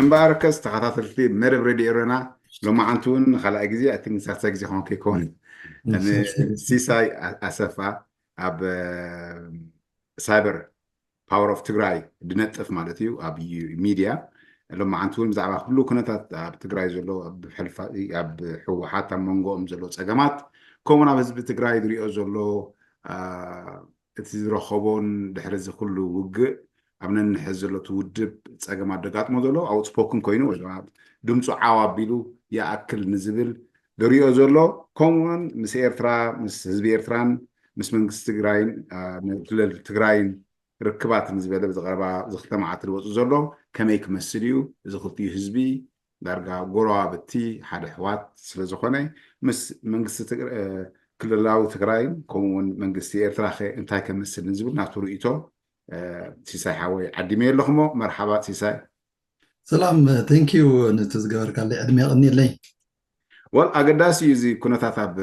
እምበኣርከስ ተኸታተልቲ መደብ ሬድዮ ኤረና፣ ሎማዓንቲ እውን ንኻልኣይ ግዜ፣ ኣይ ቲንክ ሳልሳይ ግዜ ክኾን ከይከውን፣ ሲሳይ ኣሰፋ ኣብ ሳይበር ፓወር ኦፍ ትግራይ ድነጥፍ ማለት እዩ ኣብ ሚድያ። ሎማዓንቲ እውን ብዛዕባ ኩሉ ኩነታት ኣብ ትግራይ ዘሎ፣ ኣብ ሕልፋ ኣብ ህወሓት ኣብ መንጎኦም ዘሎ ፀገማት፣ ከምኡውን ኣብ ህዝቢ ትግራይ ዝሪኦ ዘሎ እቲ ዝረኸቦን ድሕሪ እዚ ኩሉ ውግእ ኣብ ነንሕዚ ዘሎ እቲ ውድብ ፀገም ኣደጋጥሞ ዘሎ ኣውትስፖክን ኮይኑ ወይ ድማ ድምፁ ዓው ኣቢሉ ይኣክል ንዝብል ዝሪኦ ዘሎ፣ ከምኡውን ምስ ኤርትራ፣ ምስ ህዝቢ ኤርትራን ምስ መንግስቲ ትግራይን ክልል ትግራይን ርክባት ንዝበለ ብዝቐረባ ዝክልተ መዓልቲ ዝወፁ ዘሎ ከመይ ክመስል እዩ? እዚ ክልቲኡ ህዝቢ ዳርጋ ጎረባብቲ ሓደ ኣሕዋት ስለዝኾነ ምስ መንግስቲ ክልላዊ ትግራይን ከምኡውን መንግስቲ ኤርትራ ከ እንታይ ከመስል ንዝብል ናቱ ርእይቶ ሲሳይ ሓወይ ዓዲመ ኣለኹሞ። መርሓባ ሲሳይ። ሰላም፣ ቴንኪዩ ነቲ ዝገበርካለይ ዕድመ የቐንየለይ። ወል ኣገዳሲ እዩ እዚ ኩነታት ኣብ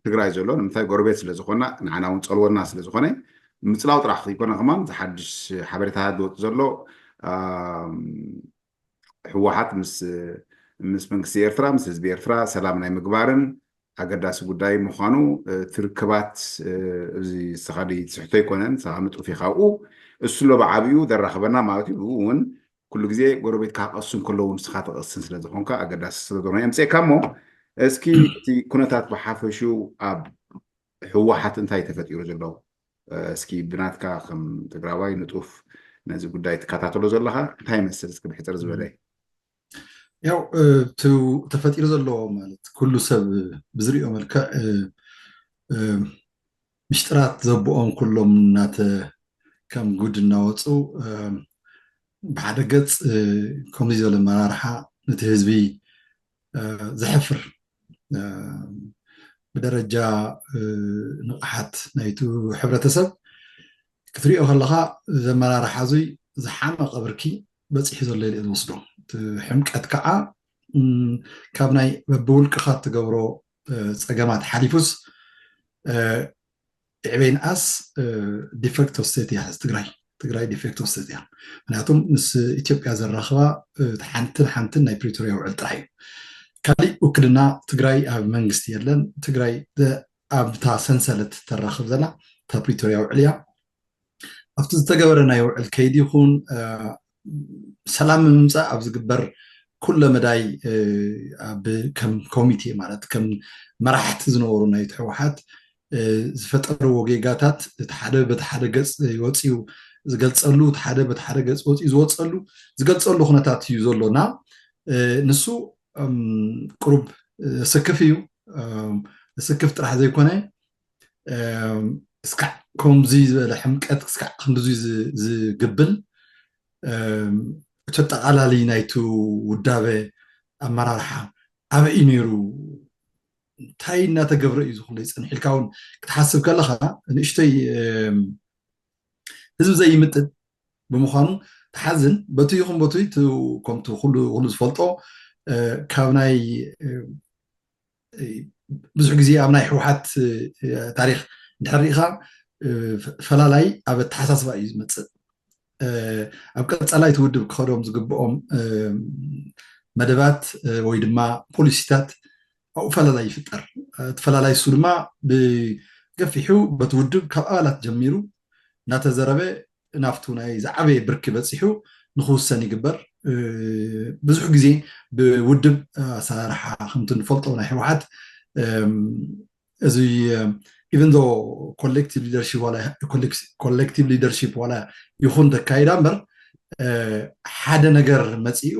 ትግራይ ዘሎ፣ ንምንታይ ጎረቤት ስለዝኾና ንዓና እውን ፀልወና ስለዝኾነ ምፅላው ጥራሕ ከይኮነ ከማን ዝሓድሽ ሓበሬታታት ዝወፅ ዘሎ ህወሓት ምስ ምስ መንግስቲ ኤርትራ ምስ ህዝቢ ኤርትራ ሰላም ናይ ምግባርን ኣገዳሲ ጉዳይ ምዃኑ ትርክባት እዚ ስኻዲ ትስሕቶ ኣይኮነን። ስኻ ንጡፍ ኢኻ ኣብኡ እሱ ሎ ብዓብኡ ዘራኽበና ማለት እዩ። ብኡ እውን ኩሉ ግዜ ጎረቤትካ ክቐስን ከለዉ ንስኻ ትቐስን ስለ ዝኾንካ ኣገዳሲ ስለ ዝኾነ የምፅኤካ እሞ እስኪ እቲ ኩነታት ብሓፈሹ ኣብ ህወሓት እንታይ ተፈጢሩ ዘሎ እስኪ ብናትካ ከም ትግራዋይ ንጡፍ ነዚ ጉዳይ ትከታተሎ ዘለኻ እንታይ ይመስል እስኪ ብሕፅር ዝበለ። ያው እቲ ተፈጢሩ ዘሎ ማለት ኩሉ ሰብ ብዝሪኦ መልክዕ ምሽጥራት ዘቦኦም ኩሎም እናተ ከም ጉድ እናወፁ ብሓደ ገፅ ከምዚ ዝበለ መራርሓ ነቲ ህዝቢ ዘሕፍር ብደረጃ ንቕሓት ናይቱ ሕብረተሰብ ክትሪኦ ከለኻ ዘመራርሓ እዙይ ዝሓመቐ ብርኪ በፂሑ ዘሎ ኢለ ዝወስዶ። እቲ ሕምቀት ከዓ ካብ ናይ በብውልቅኻ ትገብሮ ፀገማት ሓሊፉስ ኢዕቤን ኣስ ዲፈክቶ ስቴት እያ ትግራይ። ትግራይ ዲፌክቶ ስቴት እያ። ምክንያቱም ምስ ኢትዮጵያ ዘራኽባ ሓንትን ሓንትን ናይ ፕሪቶሪያ ውዕል ጥራሕ እዩ። ካሊእ ውክልና ትግራይ ኣብ መንግስቲ የለን። ትግራይ ኣብታ ሰንሰለት ተራኽብ ዘላ እታ ፕሪቶሪያ ውዕል እያ። ኣብቲ ዝተገበረ ናይ ውዕል ከይዲ ይኹን ሰላም ንምምፃእ ኣብ ዝግበር ኩለ መዳይ ኣብ ከም ኮሚቴ ማለት ከም መራሕቲ ዝነበሩ ናይ ህወሓት ዝፈጠርዎ ጌጋታት እቲ ሓደ በቲ ሓደ ገፅ ይወፅዩ ዝገልፀሉ እቲ ሓደ በቲ ሓደ ገፅ ወፅዩ ዝወፀሉ ዝገልፀሉ ኩነታት እዩ ዘሎና። ንሱ ቁሩብ ስክፍ እዩ። ስክፍ ጥራሕ ዘይኮነ እስካዕ ከምዚ ዝበለ ሕምቀት እስካዕ ክንድዚ ዝግብል እቲ ኣጠቓላሊ ናይቲ ውዳበ ኣመራርሓ ኣበይ ነይሩ እንታይ እናተገብረ እዩ ዝኩሉ ይፀንሕ ኢልካ እውን ክትሓስብ ከለካ ንእሽተይ ህዝቢ ዘይምጥን ብምኳኑ ትሓዝን በቱ ይኹን በቱ ከምቲ ኩሉ ዝፈልጦ ካብ ናይ ብዙሕ ግዜ ኣብ ናይ ህወሓት ታሪክ እንድሕር ርኢኻ ፈላላይ ኣብ ኣተሓሳስባ እዩ ዝመፅእ። ኣብ ቀፃላይ እቲ ውድብ ክኸዶም ዝግብኦም መደባት ወይ ድማ ፖሊሲታት ኣብኡ ፈላላይ ይፍጠር። እቲ ፈላላይ እሱ ድማ ብገፊሑ በቲ ውድብ ካብ ኣባላት ጀሚሩ እናተዘረበ ናብቱ ናይ ዝዓበየ ብርኪ በፂሑ ንክውሰን ይግበር። ብዙሕ ግዜ ብውድብ ኣሰራርሓ ከምቲ ንፈልጦ ናይ ህወሓት እዚ even though collective leadership ዋላ collective leadership ዋላ ይኹን ተካይዳ እምበር ሓደ ነገር መፂኡ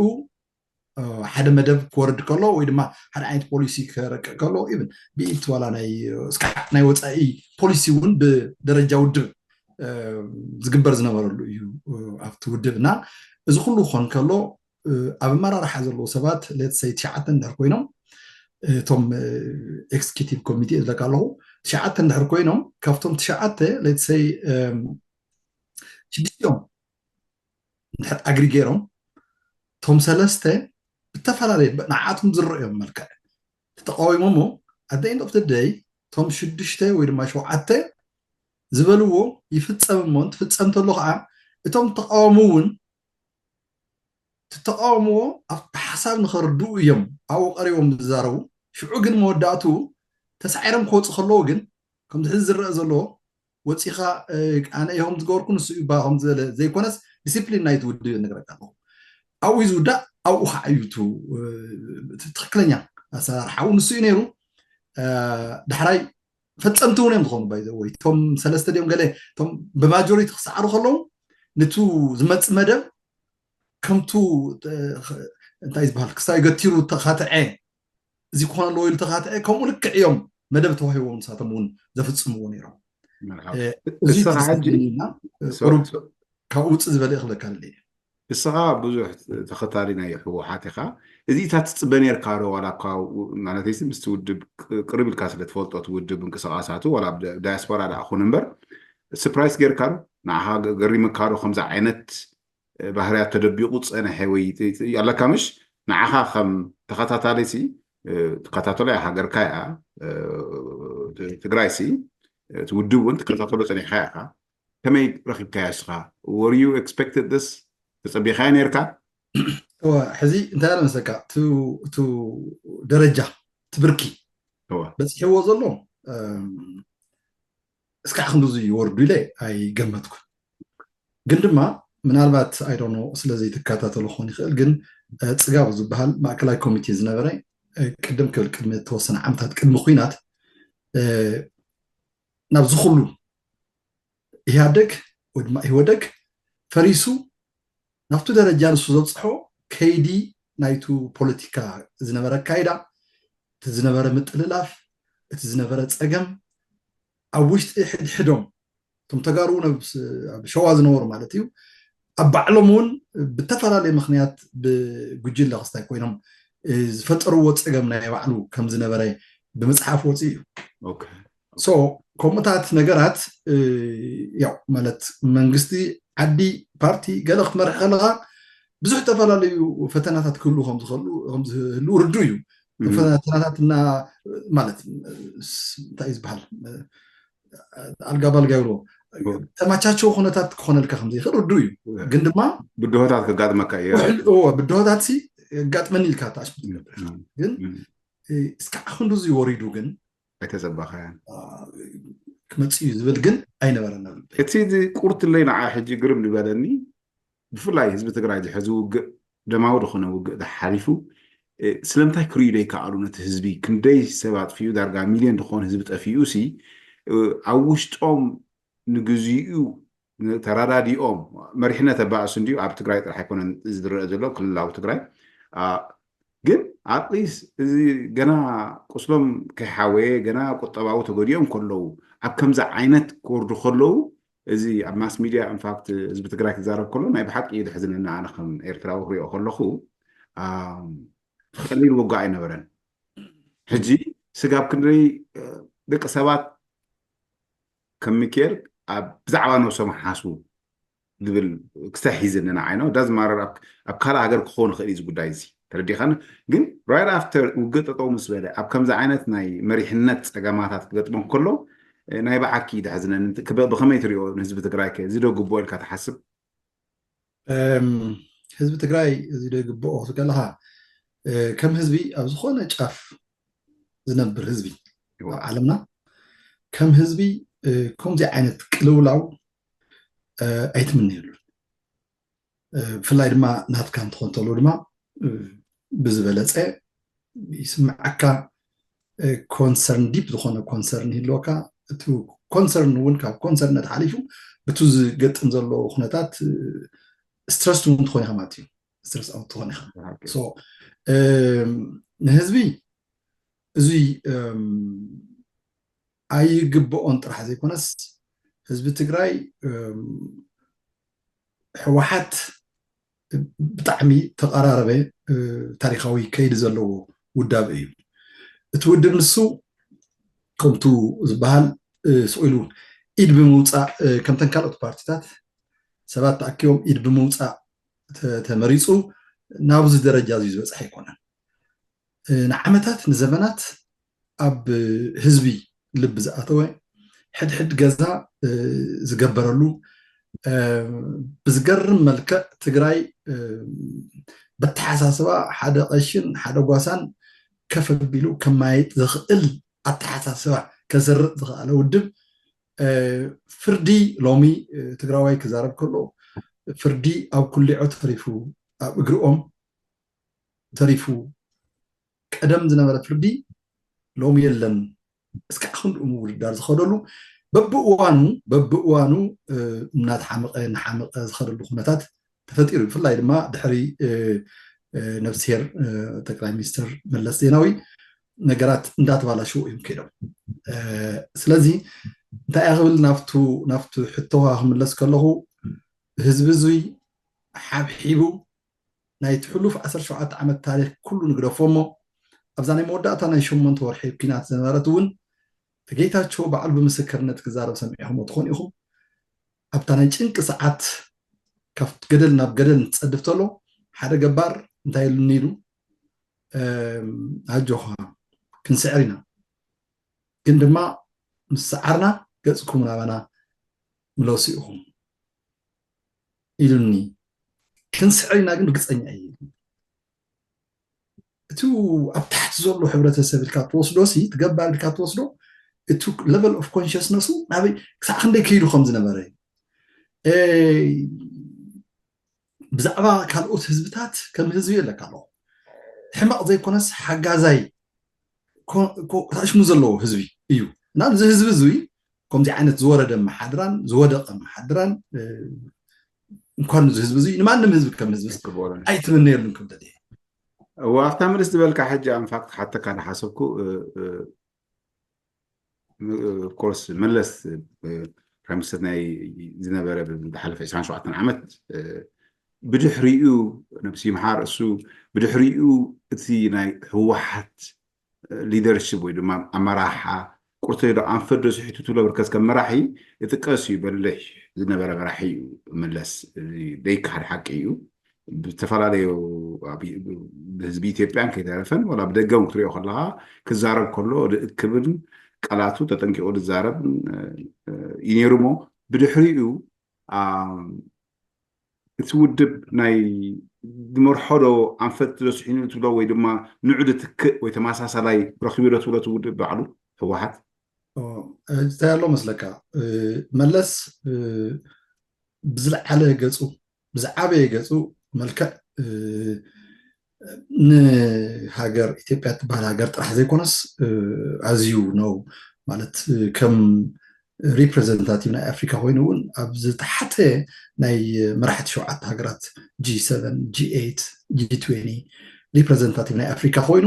ሓደ መደብ ክወርድ ከሎ ወይ ድማ ሓደ ዓይነት ፖሊሲ ክረቅቕ ከሎ even ብኢት ዋላ ናይ እስካዕ ናይ ወፃኢ ፖሊሲ እውን ብደረጃ ውድብ ዝግበር ዝነበረሉ እዩ ኣብቲ ውድብ እና እዚ ኩሉ ክኾን ከሎ ኣብ ኣመራርሓ ዘለዉ ሰባት let's say ትሽዓተ እንድሕር ኮይኖም እቶም ኤክስኪቲቭ ኮሚቴ ዝለካ ኣለኹ ትሽዓተ እንድሕር ኮይኖም ካብቶም ትሽዓተ let's say ሽዱሽቲኦም እንድሕር ኣግሪ ገይሮም እቶም ሰለስተ ብተፈላለየ ንዓቶም ዝረኦም መልክዕ ተቃዊሞሞ at the end of the day እቶም ሽዱሽተ ወይ ድማ ሸውዓተ ዝበልዎ ይፍፀም እሞ እንትፍፀም ተሎ ከዓ እቶም ተቃወሙ እውን እቲ ተቃውምዎ ኣብቲ ሓሳብ ንኸርድኡ እዮም ኣብኡ ቀሪቦም ዝዛረቡ። ሽዑ ግን መወዳእትኡ ተሳዒሮም ክወፁ ከለዎ ግን ከምዚ ሕዚ ዝረአ ዘለዎ ወፂኻ ኣነ ኢኹም ዝገበርኩ ንሱ እዩ ባ ከም ዝበለ ዘይኮነስ ዲሲፕሊን ናይቲ ውድብ ንግረካ ኣለኹ። ኣብኡ እዩ ዝውዳእ፣ ኣብኡ ከዓ እዩ እቲ ትክክለኛ ኣሰራርሓ ንሱ እዩ ነይሩ። ዳሕራይ ፈፀምቲ እውን እዮም ዝኾኑ ባይዘወይ እቶም ሰለስተ ድዮም ገለ እቶም ብማጆሪቲ ክሰዓሩ ከለዉ ንቱ ዝመፅ መደብ ከምቱ እንታይ ዝበሃል ክሳይ ገቲሩ ተኻትዐ እዚ ክኾነ ኣለዎ ኢሉ ተኻትዐ ከምኡ ልክዕ እዮም መደብ ተዋሂቦም ንሳቶም እውን ዘፍፅምዎ ነይሮም። ካብኡ ውፅእ ዝበለ ይኽለካ እስኻ ብዙሕ ተኸታሊ ናይ ህወሓት ኢኻ። እዚ እታ ትፅበ ነርካ ዶ ዋላ እኳ ማለት ምስቲ ውድብ ቅርብ ኢልካ ስለ ትፈልጦ እቲ ውድብ እንቅስቃሳቱ ዋላ ዳያስፖራ ደኣ ኹን እምበር ስፕራይስ ጌርካ ዶ ንዓኻ ገሪምካ ዶ ከምዚ ዓይነት ባህርያት ተደቢቑ ዝፀንሐ ወይ ኣለካ ምሽ ንዓኻ ከም ተኸታታሊ ሲ ትከታተሎ እያ ሃገርካ እያ ትግራይ ሲ እቲ ውድብ እውን ትከታተሎ ፀኒሕካ ኢኻ ከመይ ረኺብካያ እስኻ were you expected this ተፀቢኻያ ነርካ ሕዚ እንታይ ኣለ መሰካ እቲ ደረጃ ትብርኪ በፂሕዎ ዘሎ እስካዕ ክንድዚ ይወርዱ ኢለ ኣይገመትኩን ግን ድማ ምናልባት ኣይዶኖ ስለ ዘይትከታተሎ ክኾን ይኽእል ግን ፅጋቡ ዝበሃል ማእከላይ ኮሚቴ ዝነበረ ቅድም ክብል ቅድሚ ተወሰነ ዓመታት ቅድሚ ኩናት ናብዚ ኩሉ ኢህኣደግ ወይ ድማ ኢህወደግ ፈሪሱ ናብቱ ደረጃ ንሱ ዘብፅሖ ከይዲ ናይቱ ፖለቲካ ዝነበረ ኣካይዳ እቲ ዝነበረ ምጥልላፍ እቲ ዝነበረ ፀገም ኣብ ውሽጢ ሕድሕዶም እቶም ተጋሩ ኣብ ሸዋ ዝነበሩ ማለት እዩ ኣብ ባዕሎም እውን ብተፈላለየ ምክንያት ብጉጅለ ክስታይ ኮይኖም ዝፈጠርዎ ፀገም ናይ ባዕሉ ከም ዝነበረ ብመፅሓፍ ወፂ እዩ ከምኡታት ነገራት ያው ማለት መንግስቲ ዓዲ ፓርቲ ገለ ክትመርሕ ከለካ ብዙሕ ዝተፈላለዩ ፈተናታት ክህሉ ከምዝህሉ ርዱ እዩ ፈተናታት እና ማለት እንታይ ዝበሃል ኣልጋ ባልጋ ይብሎ ተማቻቸው ኩነታት ክኾነልካ ከምዘይኽእል ርዱ እዩ ግን ድማ ብድሆታት ከጋጥመካ እዩ ብድሆታት ሲ ጋጥመኒ ኢልካ ተኣሽሙ ትገብር ግን እስካዕ ክንዱ እዚ ወሪዱ ግን ኣይተፀባኸያን ክመፅእ እዩ ዝብል ግን ኣይነበረና እቲ ቁርትለይ ንዓ ሕጂ ግርም ዝበለኒ ብፍላይ ህዝቢ ትግራይ ዝሕዚ ውግእ ደማዊ ዝኾነ ውግእ ተሓሊፉ ስለምንታይ ክርእዩ ዘይከኣሉ ነቲ ህዝቢ ክንደይ ሰብ ኣጥፊኡ ዳርጋ ሚልዮን ዝኾነ ህዝቢ ጠፊኡ ሲ ኣብ ውሽጦም ንግዚኡ ተረዳዲኦም መሪሕነት ኣባእሱ እንዲዩ ኣብ ትግራይ ጥራሕ ኣይኮነን ዝረአ ዘሎ ክልላዊ ትግራይ ግን ኣትሊስ እዚ ገና ቁስሎም ከይሓወየ ገና ቁጠባዊ ተጎዲኦም ከለዉ ኣብ ከምዚ ዓይነት ክወርዱ ከለዉ እዚ ኣብ ማስ ሚድያ ኢንፋክት ህዝቢ ትግራይ ክዛረብ ከሎ ናይ ብሓቂ እዩ ዘሕዝነኒ ኣነ ከም ኤርትራዊ ክሪኦ ከለኹ ቀሊል ውግእ ኣይነበረን ሕጂ ስጋብ ክንደይ ደቂ ሰባት ከም ሚካኤል ኣብ ብዛዕባ ነብሶም ሓስቡ ዝብል ክሳይ ሒዝኒ ንዓይ ነው ዳዝ ማረር ኣብ ካልእ ሃገር ክኸውን ይኽእል እዩ እዚ ጉዳይ እዚ ተረዲኻኒ ግን right after ውግእ ጠጠው ምስ በለ ኣብ ከምዚ ዓይነት ናይ መሪሕነት ፀገማታት ክገጥሞም ከሎ ናይ ብዓኪ እዩ ዘሕዝነኒ ብኸመይ ትሪኦ ንህዝቢ ትግራይ ከ እዚ ዶ ግቡኦ ኢልካ ትሓስብ ህዝቢ ትግራይ እዚ ዶ ይግብኦ ክትብል ከለካ ከም ህዝቢ ኣብ ዝኾነ ጫፍ ዝነብር ህዝቢ ኣብ ዓለምና ከም ህዝቢ ከምዚ ዓይነት ቅልውላው ኣይትምነየሉን ብፍላይ ድማ ናትካ እንትኾን ተሎ ድማ ብዝበለፀ ይስምዓካ ኮንሰርን ዲፕ ዝኾነ ኮንሰርን ይህልወካ እቲ ኮንሰርን እውን ካብ ኮንሰርነት ሓሊፉ ብቱ ዝገጥም ዘሎ ኩነታት ስትረስ እውን ትኾን ኢኻ ማለት እዩ ስትረስ ኣውት ትኾን ኢኻ ንህዝቢ እዚ ኣይግብኦን ጥራሕ ዘይኮነስ ህዝቢ ትግራይ ህወሓት ብጣዕሚ ተቐራረበ ታሪካዊ ከይዲ ዘለዎ ውዳበ እዩ እቲ ውድብ ንሱ ከምቱ ዝበሃል ስቕ ኢሉ ኢድ ብምውፃእ ከምተን ካልኦት ፓርቲታት ሰባት ተኣኪቦም ኢድ ብምውፃእ ተመሪፁ ናብዚ ደረጃ እዚ ዝበፅሐ ኣይኮነን ንዓመታት ንዘመናት ኣብ ህዝቢ ልቢ ዝኣተወ ሕድሕድ ገዛ ዝገበረሉ ብዝገርም መልክዕ ትግራይ በተሓሳስባ ሓደ ቀሽን ሓደ ጓሳን ከፍ ኣቢሉ ከማይጥ ዝኽእል ኣተሓሳስባ ከስርጥ ዝኽኣለ ውድብ ፍርዲ ሎሚ ትግራዋይ ክዛረብ ከሎ ፍርዲ ኣብ ኩሊዖ ተሪፉ ኣብ እግርኦም ተሪፉ ቀደም ዝነበረ ፍርዲ ሎሚ የለን እስካዕ ክንድኡ ምውድዳር ዝኸደሉ በብእዋኑ በብእዋኑ እናተሓመቐ እናሓመቐ ዝኸደሉ ኩነታት ተፈጢሩ ብፍላይ ድማ ድሕሪ ነብስሄር ጠቅላይ ሚኒስትር መለስ ዜናዊ ነገራት እንዳተባላሸው እዮም ከይዶም ስለዚ እንታይ ክብል ናብቱ ናብቱ ሕቶኻ ክምለስ ከለኹ ህዝቢ እዙይ ሓብሒቡ ናይቲ ሕሉፍ ዓሰርተ ሸውዓተ ዓመት ታሪክ ኩሉ ንግደፎ እሞ ኣብዛ ናይ መወዳእታ ናይ ሸሞንተ ወርሒ ኲናት ዝነበረት እውን ጌታቸው ባዕሉ ብምስክርነት ክዛረብ ሰሚዕኹም ትኾኑ ኢኹም ኣብታ ናይ ጭንቂ ሰዓት ካብ ገደል ናብ ገደል እንትፀድፍ ተሎ ሓደ ገባር እንታይ ኢሉኒ ኢሉ ኣጆኻ ክንስዕር ኢና ግን ድማ ምስ ሰዓርና ገፅኩም ናባና ምለሱ ኢኹም ኢሉኒ ክንስዕር ኢና ግን ርግፀኛ እዩ እቲ ኣብ ታሕቲ ዘሎ ሕብረተሰብ ኢልካ ትወስዶ ሲ ትገባር ኢልካ ትወስዶ እቲ level of consciousness ኡ ናበይ ክሳዕ ክንደይ ከይዱ ከም ዝነበረ ብዛዕባ ካልኦት ህዝብታት ከም ህዝቢ ኣለካ ኣለኹ ሕማቕ ዘይኮነስ ሓጋዛይ ታሽሙ ዘለዎ ህዝቢ እዩ እና እዚ ህዝቢ እዚ ከምዚ ዓይነት ዝወረደ መሓድራን ዝወደቐ መሓድራን እንኳን እዚ ህዝቢ እዚ ንማንም ህዝቢ ከም ህዝቢ ኣይትምነየሉን ክብደት እየ ኣብታ ምልስ ዝበልካ ሕጂ ኣንፋክት ሓተካ ንሓሰብኩ ኮርስ መለስ ፕራይም ሚኒስተር ናይ ዝነበረ ዝሓለፈ ዕስራን ሸውዓተን ዓመት ብድሕሪኡ ነብሲ ይምሓር እሱ ብድሕሪኡ እቲ ናይ ህወሓት ሊደርሽፕ ወይ ድማ ኣመራሓ ቁርተ ዶ ኣንፈት ዶ ስሒቱ ትብሎ ብርከስ ከም መራሒ ይጥቀስ እዩ በልሕ ዝነበረ መራሒ እዩ መለስ ዘይከሓድ ሓቂ እዩ ብዝተፈላለዩ ብህዝቢ ኢትዮጵያን ከይተረፈን ወላ ብደገም ክትሪኦ ከለካ ክዛረብ ከሎ ክብን ቃላቱ ተጠንቂቁ ዝዛረብ እዩ ነይሩ ሞ ብድሕሪኡ እቲ ውድብ ናይ ዝመርሖ ዶ ኣንፈት ዶ ስሒኑ ትብሎ ወይ ድማ ንዑ ዝትክእ ወይ ተመሳሳላይ ረኪቡ ዶ ትብሎ እቲ ውድብ ባዕሉ ህወሓት እንታይ ኣሎ መስለካ መለስ ብዝለዓለ ገፁ ብዝዓበየ ገፁ መልክዕ ንሃገር ኢትዮጵያ ትበሃል ሃገር ጥራሕ ዘይኮነስ ኣዝዩ ነው ማለት ከም ሪፕሬዘንታቲቭ ናይ ኣፍሪካ ኮይኑ እውን ኣብ ዝተሓተ ናይ መራሕቲ ሸውዓተ ሃገራት ጂ7 ጂ8 ጂ20 ሪፕሬዘንታቲቭ ናይ ኣፍሪካ ኮይኑ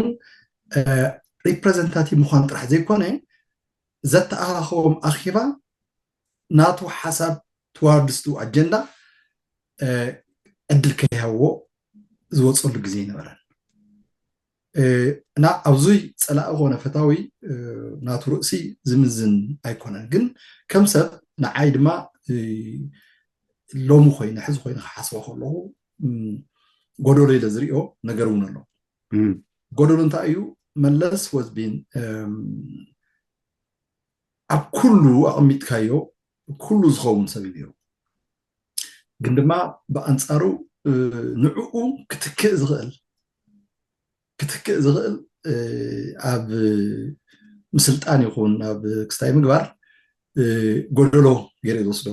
ሪፕሬዘንታቲቭ ምኳን ጥራሕ ዘይኮነ ዘተኣኻኸቦም ኣኼባ ናቱ ሓሳብ ትዋርድስቱ ኣጀንዳ ዕድል ከይሃብዎ ዝወፀሉ ግዜ ይነበረን እና ኣብዙይ ፀላኢ ኮነ ፈታዊ ናቱ ርእሲ ዝምዝን ኣይኮነን ግን ከም ሰብ ንዓይ ድማ ሎሚ ኮይነ ሕዚ ኮይነ ክሓስቦ ከለኹ ጎደሎ ኢለ ዝሪኦ ነገር እውን ኣሎ ጎደሎ እንታይ እዩ መለስ ወዝቢን ኣብ ኩሉ ኣቐሚጥካዮ ኩሉ ዝኸውን ሰብ እዩ ግን ድማ ብኣንፃሩ ንዕኡ ክትክእ ዝኽእል ክትክእ ዝኽእል ኣብ ምስልጣን ይኹን ኣብ ክስታይ ምግባር ጎደሎ ገይረ ዝወስዶ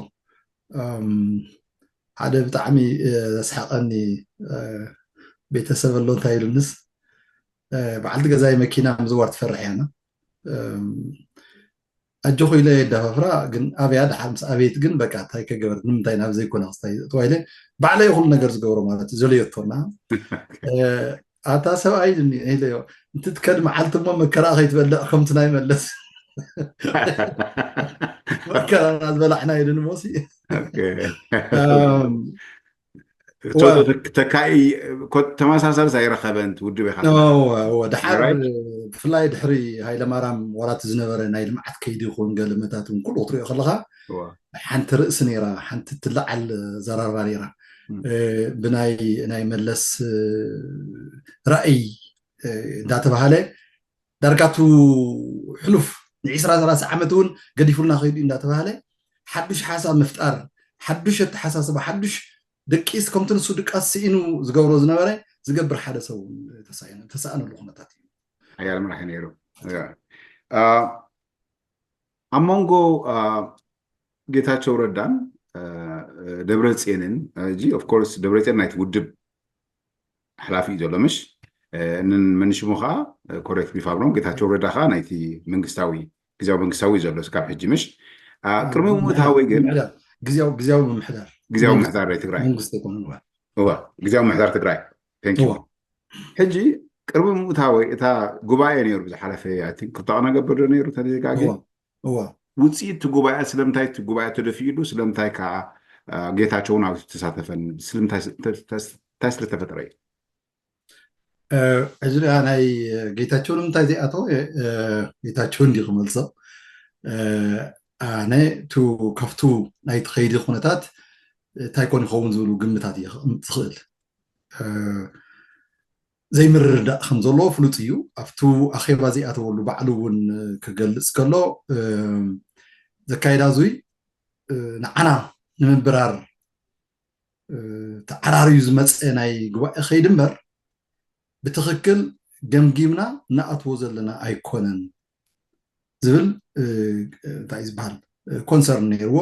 ሓደ ብጣዕሚ ዘስሓቀኒ ቤተሰብ ኣሎ እንታይ ኢሉንስ በዓልቲ ገዛይ መኪና ምዝዋር ትፈርሕ እያ ኣጆኹ ኢለ የዳፋፍራ ግን ኣብያ ድሓር ምስ ኣቤት ግን በቃ እንታይ ከገበር ንምንታይ ናብ ዘይኮነ ክስታይ ተባሂለ ባዕለይ ኩሉ ነገር ዝገብሮ ማለት እዩ ዘለየቶና ኣታ ሰብኣይ ኢለዮ እንትትከድ መዓልቲ እሞ መከራ ከይትበልዕ ከምቲ ናይ መለስ መከራና ዝበላዕና ኢሉኒ ሞሲ ተካኢ ተመሳሳሊ ኣይረኸበን ውድብ ኢኻ ድሓር ብፍላይ ድሕሪ ሃይለማርያም ዋላ እቲ ዝነበረ ናይ ልምዓት ከይዲ ይኹን ገለመታት እውን ኩሉ ክትሪኦ ከለካ ሓንቲ ርእሲ ነይራ ሓንቲ ትለዓል ዘራርባ ነይራ ብናይ ናይ መለስ ራእይ እንዳተባሃለ ዳርጋቱ ሕሉፍ ን20 ዓመት እውን ገዲፉልና ከይዱ እንዳተባሃለ ሓዱሽ ሓሳብ ምፍጣር ሓዱሽ ኣተሓሳስባ፣ ሓዱሽ ድቂስ፣ ከምቲ ንሱ ድቃስ ስኢኑ ዝገብሮ ዝነበረ ዝገብር ሓደ ሰብ እውን ተሳኢኑ፣ ተሳእነሉ ኩነታት እዩ። ሓያል መራሒ ነይሩ። ኣብ መንጎ ጌታቸው ረዳን ደብረፅዮንን፣ ኦፍኮርስ ደብረፅዮን ናይቲ ውድብ ሓላፊ እዩ ዘሎ፣ ምሽ? መንሽሙ ከዓ ኮሬክት ሚ ፋብሮም፣ ጌታቸው ረዳ ከዓ ናይቲ መንግስታዊ፣ ግዜያዊ መንግስታዊ እዩ ዘሎ ካብ ሕጂ፣ ምሽ? ቅድሚ ምእታወይ ግን ግዜያዊ ምምሕዳር ግዜያዊ ምምሕዳር ናይ ትግራይ፣ መንግስቲ ይኮነ ግዜያዊ ምምሕዳር ትግራይ። ሕጂ ቅድሚ ምእታወይ እታ ጉባኤ ነይሩ ብዝሓለፈ ክልተ ነገብር ዶ ነይሩ ተደጋጊ? ውፅኢት እቲ ጉባኤ ስለምንታይ እቲ ጉባኤ ተደፊእሉ፣ ስለምንታይ ከዓ ጌታቸውን ኣብ ተሳተፈን፣ እንታይ ስለተፈጥረ እዩ? ሕዚ ደኣ ናይ ጌታቸው ንምንታይ ዘይኣተወ ጌታቸው እንዲ ክመልሶ። ኣነ ቱ ካብቱ ናይቲ ከይዲ ኩነታት እንታይ ኮን ይኸውን ዝብሉ ግምታት እየ ክቕምጥ ዝኽእል። ዘይምርዳእ ከም ዘለዎ ፍሉጥ እዩ። ኣብቱ ኣኼባ ዘይኣተወሉ ባዕሉ እውን ክገልፅ ከሎ፣ ዘካይዳ ዙይ ንዓና ንምብራር ተዓራርዩ ዝመፀ ናይ ጉባኤ ከይዲ እምበር ብትኽክል ገምጊምና እናኣትዎ ዘለና ኣይኮነን ዝብል እንታይ ዝበሃል ኮንሰርን ነይርዎ።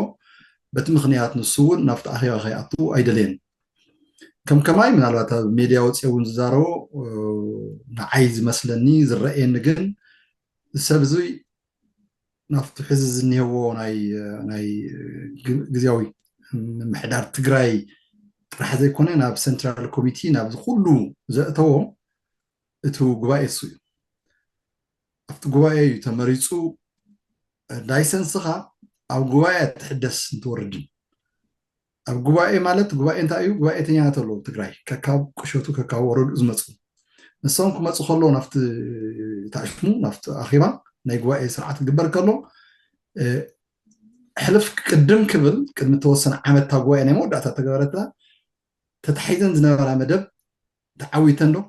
በቲ ምኽንያት ንሱ እውን ናብቲ ኣኼባ ከይኣቱ ኣይደለየን። ከም ከማይ ምናልባት ኣብ ሜድያ ወፂኦ እውን ዝዛረቦ ንዓይ ዝመስለኒ ዝረእየኒ ግን ሰብ እዙይ ናብቲ ሕዚ ዝኒሄዎ ናይ ግዝያዊ ምምሕዳር ትግራይ ጥራሕ ዘይኮነ ናብ ሰንትራል ኮሚቲ ናብዚ ኩሉ ዘእተዎ እቲ ጉባኤ እሱ እዩ። ኣብቲ ጉባኤ እዩ ተመሪፁ። ላይሰንስኻ ኣብ ጉባኤ ትሕደስ እንትወርድን ኣብ ጉባኤ ማለት ጉባኤ እንታይ እዩ? ጉባኤተኛታት ኣለዉ ትግራይ ከካብ ቁሸቱ ከካብ ወረዱ ዝመፁ ንሶም ክመፁ ከለዉ ናብቲ ታሽሙ ናብቲ ኣኼባ ናይ ጉባኤ ስርዓት ክግበር ከሎ ሕልፍ ቅድም ክብል ቅድሚ ተወሰነ ዓመት እታ ጉባኤ ናይ መወዳእታ ተገበረታ ተታሒዘን ዝነበራ መደብ ተዓዊተን ዶ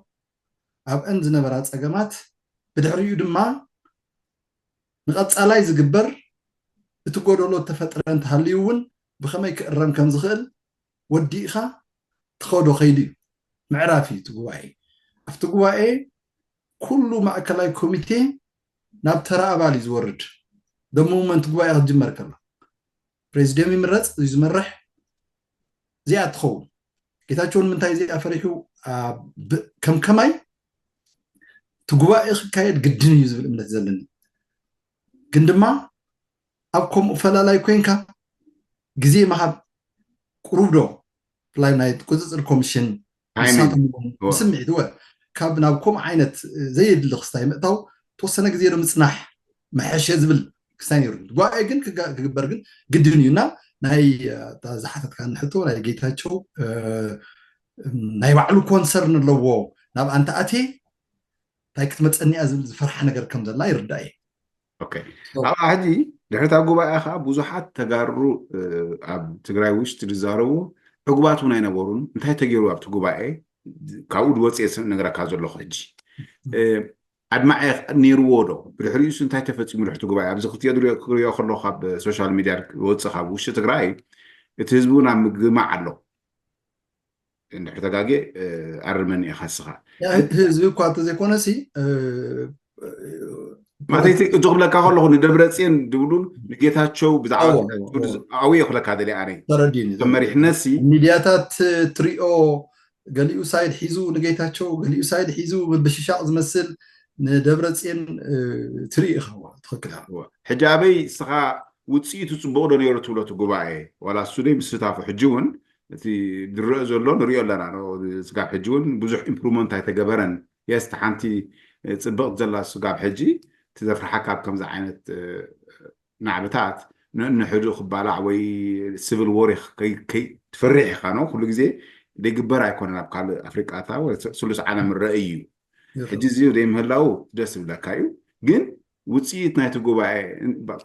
ኣብአን ዝነበራ ፀገማት ብድሕሪኡ ድማ ንቐፃላይ ዝግበር እቲ ጎደሎ ተፈጥረ እንተሃልዩ እውን ብኸመይ ክእረም ከም ዝኽእል ወዲእኻ ትኸዶ ከይዱ እዩ። ምዕራፍ እዩ እቲ ጉባኤ። ኣብቲ ጉባኤ ኩሉ ማእከላይ ኮሚቴ ናብ ተራ ኣባል እዩ ዝወርድ። ደሞ መንቲ ጉባኤ ክትጅመር ከሎ ፕሬዚደንት ይምረፅ፣ እዚ ዝመርሕ እዚኣ ትኸውን። ጌታቸው ንምንታይ እዚኣ ፈሪሑ ከም ከማይ እቲ ጉባኤ ክካየድ ግድን እዩ ዝብል እምነት ዘለኒ። ግን ድማ ኣብ ከምኡ ፈላላይ ኮይንካ ግዜ ምሃብ ቁሩብ ዶ ብፍላይ ናይ ቁፅፅር ኮሚሽን ስምዒት ወ ካብ ናብ ከምኡ ዓይነት ዘየድሊ ክስታይ ምእታው ተወሰነ ግዜ ዶ ምፅናሕ መሐሸ ዝብል ክስታይ ነይሩ። ጉባኤ ግን ክግበር ግን ግድን እዩ እና ናይ ዝሓተትካ ንሕቶ ናይ ጌታቸው ናይ ባዕሉ ኮንሰርን ኣለዎ ናብ ኣንተ ኣቴ እንታይ ክትመፀኒያ ዝብል ዝፈርሓ ነገር ከም ዘላ ይርዳእ እየ። ኣብ ሕጂ ድሕሪታ ጉባኤ ከዓ ብዙሓት ተጋሩ ኣብ ትግራይ ውሽጢ ዝዛረቡ ዕጉባት እውን ኣይነበሩን። እንታይ ተገይሩ ኣብቲ ጉባኤ ካብኡ ዝወፅእ ነግረካ ዘለኹ ሕጂ ኣድማዒ ነይርዎ ዶ? ብድሕሪኡስ እንታይ ተፈፂሙ ድሕርቲ ጉባኤ? ኣብዚ ክትሪኦ ከለኹ ካብ ሶሻል ሚድያ ዝወፅእ ካብ ውሽጢ ትግራይ እቲ ህዝቢ እውን ኣብ ምግማዕ ኣሎ። እንድሕር ተጋጌ ኣርመኒ ኢኻ እስኻ። ህዝቢ እኳ እንተዘይኮነሲ ማለተይ እቲ ክብለካ ከለኹ ንደብረፅዮን ዝብሉን ንጌታቸው ብዛዕባ ኣውየ ክብለካ ደልየ ኣነ ተረዲኒ። መሪሕነትሲ ሚድያታት ትሪኦ ገሊኡ ሳይድ ሒዙ ንጌታቸው ገሊኡ ሳይድ ሒዙ ምብሽሻቅ ዝመስል ንደብረፅዮን ትርኢ ኢኻ። ትኽክል። ሕጂ ኣበይ እስኻ ውፅኢቱ ፅቡቕ ዶ ነይሩ ትብሎ እቲ ጉባኤ ዋላ እሱ ደይ ምስታፉ ሕጂ እውን እቲ ዝረአ ዘሎ ንሪኦ ኣለና። ስጋብ ሕጂ እውን ብዙሕ ኢምፕሩቭመንት ኣይተገበረን። የስ ሓንቲ ፅብቕቲ ዘላ ስጋብ ሕጂ እቲ ዘፍርሓካ ኣብ ከምዚ ዓይነት ናዕብታት ንሕዱ ክባላዕ ወይ ሲቪል ወር ትፈርሕ ኢኻ ነው። ኩሉ ግዜ ዘይግበር ኣይኮነን። ኣብ ካልእ ኣፍሪቃታ ስሉስ ዓለም ረእ እዩ። ሕጂ እዚ ዘይምህላው ደስ ዝብለካ እዩ። ግን ውፅኢት ናይቲ ጉባኤ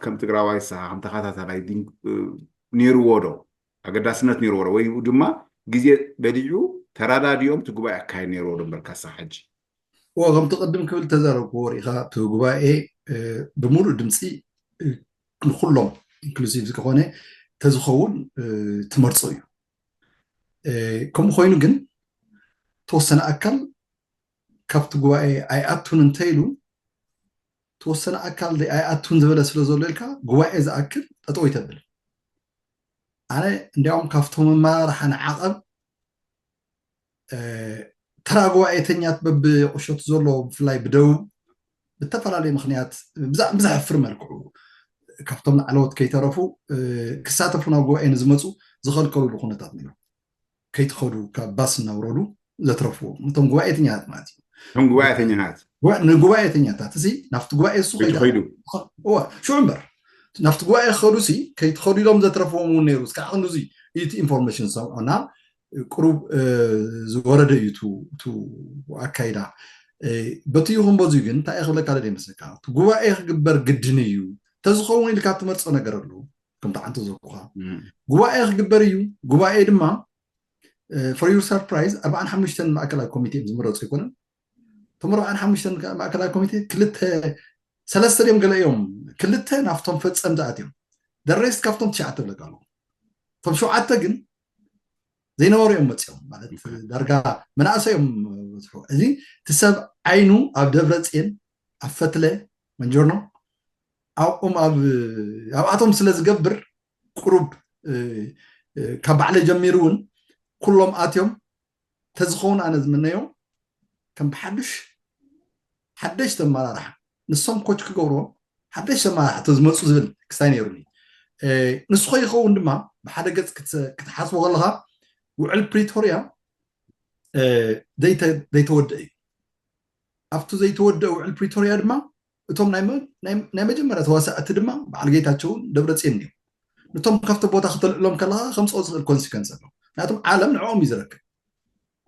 ከም ትግራዋይ ስኻ ከም ተኸታተላይ ነይርዎ ዶ? ኣገዳስነት ነይርዎ ዶ? ወይ ድማ ግዜ በሊዑ ተራዳዲኦም እቲ ጉባኤ ኣካየድ ነይርዎ ዶ? እምበርካ ስኻ ሕጂ እዎ ከምቲ ቅድም ክብል ተዛረብክዎ ርኢኻ እቲ ጉባኤ ብምሉእ ድምፂ ንኩሎም ኢንክሉሲቭ ዝኾነ ተዝኸውን ትመርፆ እዩ። ከምኡ ኮይኑ ግን ተወሰነ ኣካል ካብቲ ጉባኤ ኣይኣቱን እንተኢሉ ተወሰነ ኣካል ኣይኣቱን ዝበለ ስለ ዘሎ ኢልካ ጉባኤ ዝኣክል ጠጠው ይተብል። ኣነ እንዲያውም ካብቶም ኣመራርሓ ንዓቐብ ተራ ጉባኤተኛት በብቁሸቱ ዘሎ ብፍላይ ብደቡብ ብተፈላለየ ምክንያት ብዘሕፍር መልክዑ ካብቶም ላዕለዎት ከይተረፉ ክሳተፉ ናብ ጉባኤ ንዝመፁ ዝኸልከሉሉ ኩነታት ነይሩ። ከይትኸዱ ካብ ባስ እናውረዱ ዘትረፍዎም እቶም ጉባኤተኛታት ማለት እዩ። እቶም ጉባኤተኛታት ንጉባኤተኛታት እዚ ናብቲ ጉባኤ እሱ ከይዱ ሽዑ እምበር ናብቲ ጉባኤ ክኸዱ ሲ ከይትኸዱ ኢሎም ዘትረፍዎም እውን ነይሩ። እስካዕ ክንዱዚ እቲ ኢንፎርሜሽን ዝሰምዖና ቁሩብ ዝወረደ እዩ። ኣካይዳ በቲ ይኹን በዚ ግን እንታይ ክብለካ ደደ ይመስለካ? እቲ ጉባኤ ክግበር ግድን እዩ። ተዝኸውን ኢልካ ትመርፆ ነገር ኣሎ። ከምቲ ዓንተ ዘኩኻ ጉባኤ ክግበር እዩ። ጉባኤ ድማ for your surprise ኣርባዓን ሓሙሽተን ማእከላይ ኮሚቴ እዮም ዝምረፁ ኣይኮነን። እቶም ኣርባዓን ሓሙሽተን ማእከላይ ኮሚቴ ክልተ ሰለስተ ድዮም ገለ እዮም ክልተ ናብቶም ፈፀምቲ ኣትዮም። ደሬስት ካብቶም ትሽዓተ ብለካ ኣለኹ። እቶም ሸውዓተ ግን ዘይነበሩ እዮም መፅኦም ማለት ዳርጋ መናእሰይ እዮም በዝሑ። እዚ እቲ ሰብ ዓይኑ ኣብ ደብረፅየን ኣብ ፈትለ መንጀርኖ ኣብኦም ኣብኣቶም ስለ ዝገብር ቁሩብ ካብ ባዕለ ጀሚሩ እውን ኩሎም ኣትዮም ተዝኸውን ኣነ ዝምነዮም ከም ብሓዱሽ ሓደሽቲ ኣመራርሓ ንሶም ኮች ክገብርዎም ሓደሽቲ ኣመራርሓ ተዝመፁ ዝብል ክስታይ ነይሩኒ። ንሱ ከይኸውን ድማ ብሓደ ገፅ ክትሓስቦ ከለካ ውዕል ፕሪቶርያ ዘይተወደአ እዩ። ኣብቲ ዘይተወደአ ውዕል ፕሪቶርያ ድማ እቶም ናይ መጀመርያ ተዋሳእቲ ድማ በዓል ጌታቸውን ደብረፅየን እዮም። ነቶም ካብቲ ቦታ ክተልዕሎም ከለካ ከምፅኦ ዝኽእል ኮንሲከንስ ኣሎ። ምክንያቱም ዓለም ንዕኦም እዩ ዝረክብ።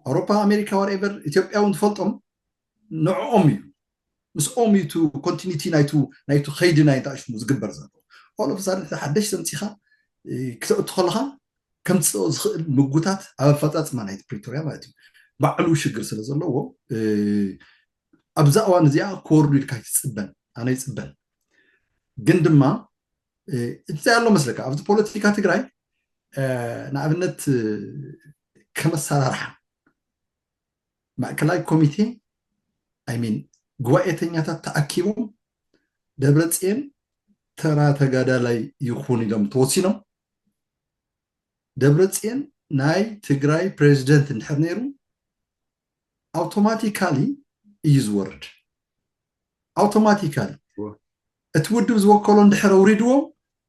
ኣውሮፓ፣ ኣሜሪካ፣ ዋትኤቨር ኢትዮጵያ እውን ትፈልጦም ንዕኦም እዩ። ምስኦም እዩ ኮንቲኒቲ ናይቱ ከይዲ ናይ ታሽሙ ዝግበር ዘሎ። ኦሎፍሳድ ሓደሽ ተምፂኻ ክተእቱ ከለካ ከምፅኦ ዝኽእል ምግቡታት ኣብ ኣፈፃፅማ ናይቲ ፕሪቶርያ ማለት እዩ ባዕሉ ሽግር ስለ ዘለዎ ኣብዛ እዋን እዚኣ ክወርዱ ኢልካ ይትፅበን ኣነ ይፅበን። ግን ድማ እንታይ ኣሎ መስለካ ኣብዚ ፖለቲካ ትግራይ ንኣብነት ከመሰራርሓ ማእከላይ ኮሚቴ ኣይሚን ጉባኤተኛታት ተኣኪቦም ደብረፅየን ተራ ተጋዳላይ ይኹን ኢሎም ተወሲኖም። ደብረፅየን ናይ ትግራይ ፕሬዚደንት እንድሕር ነይሩ ኣውቶማቲካሊ እዩ ዝወርድ። ኣውቶማቲካሊ እቲ ውድብ ዝወከሎ እንድሕር ኣውሪድዎም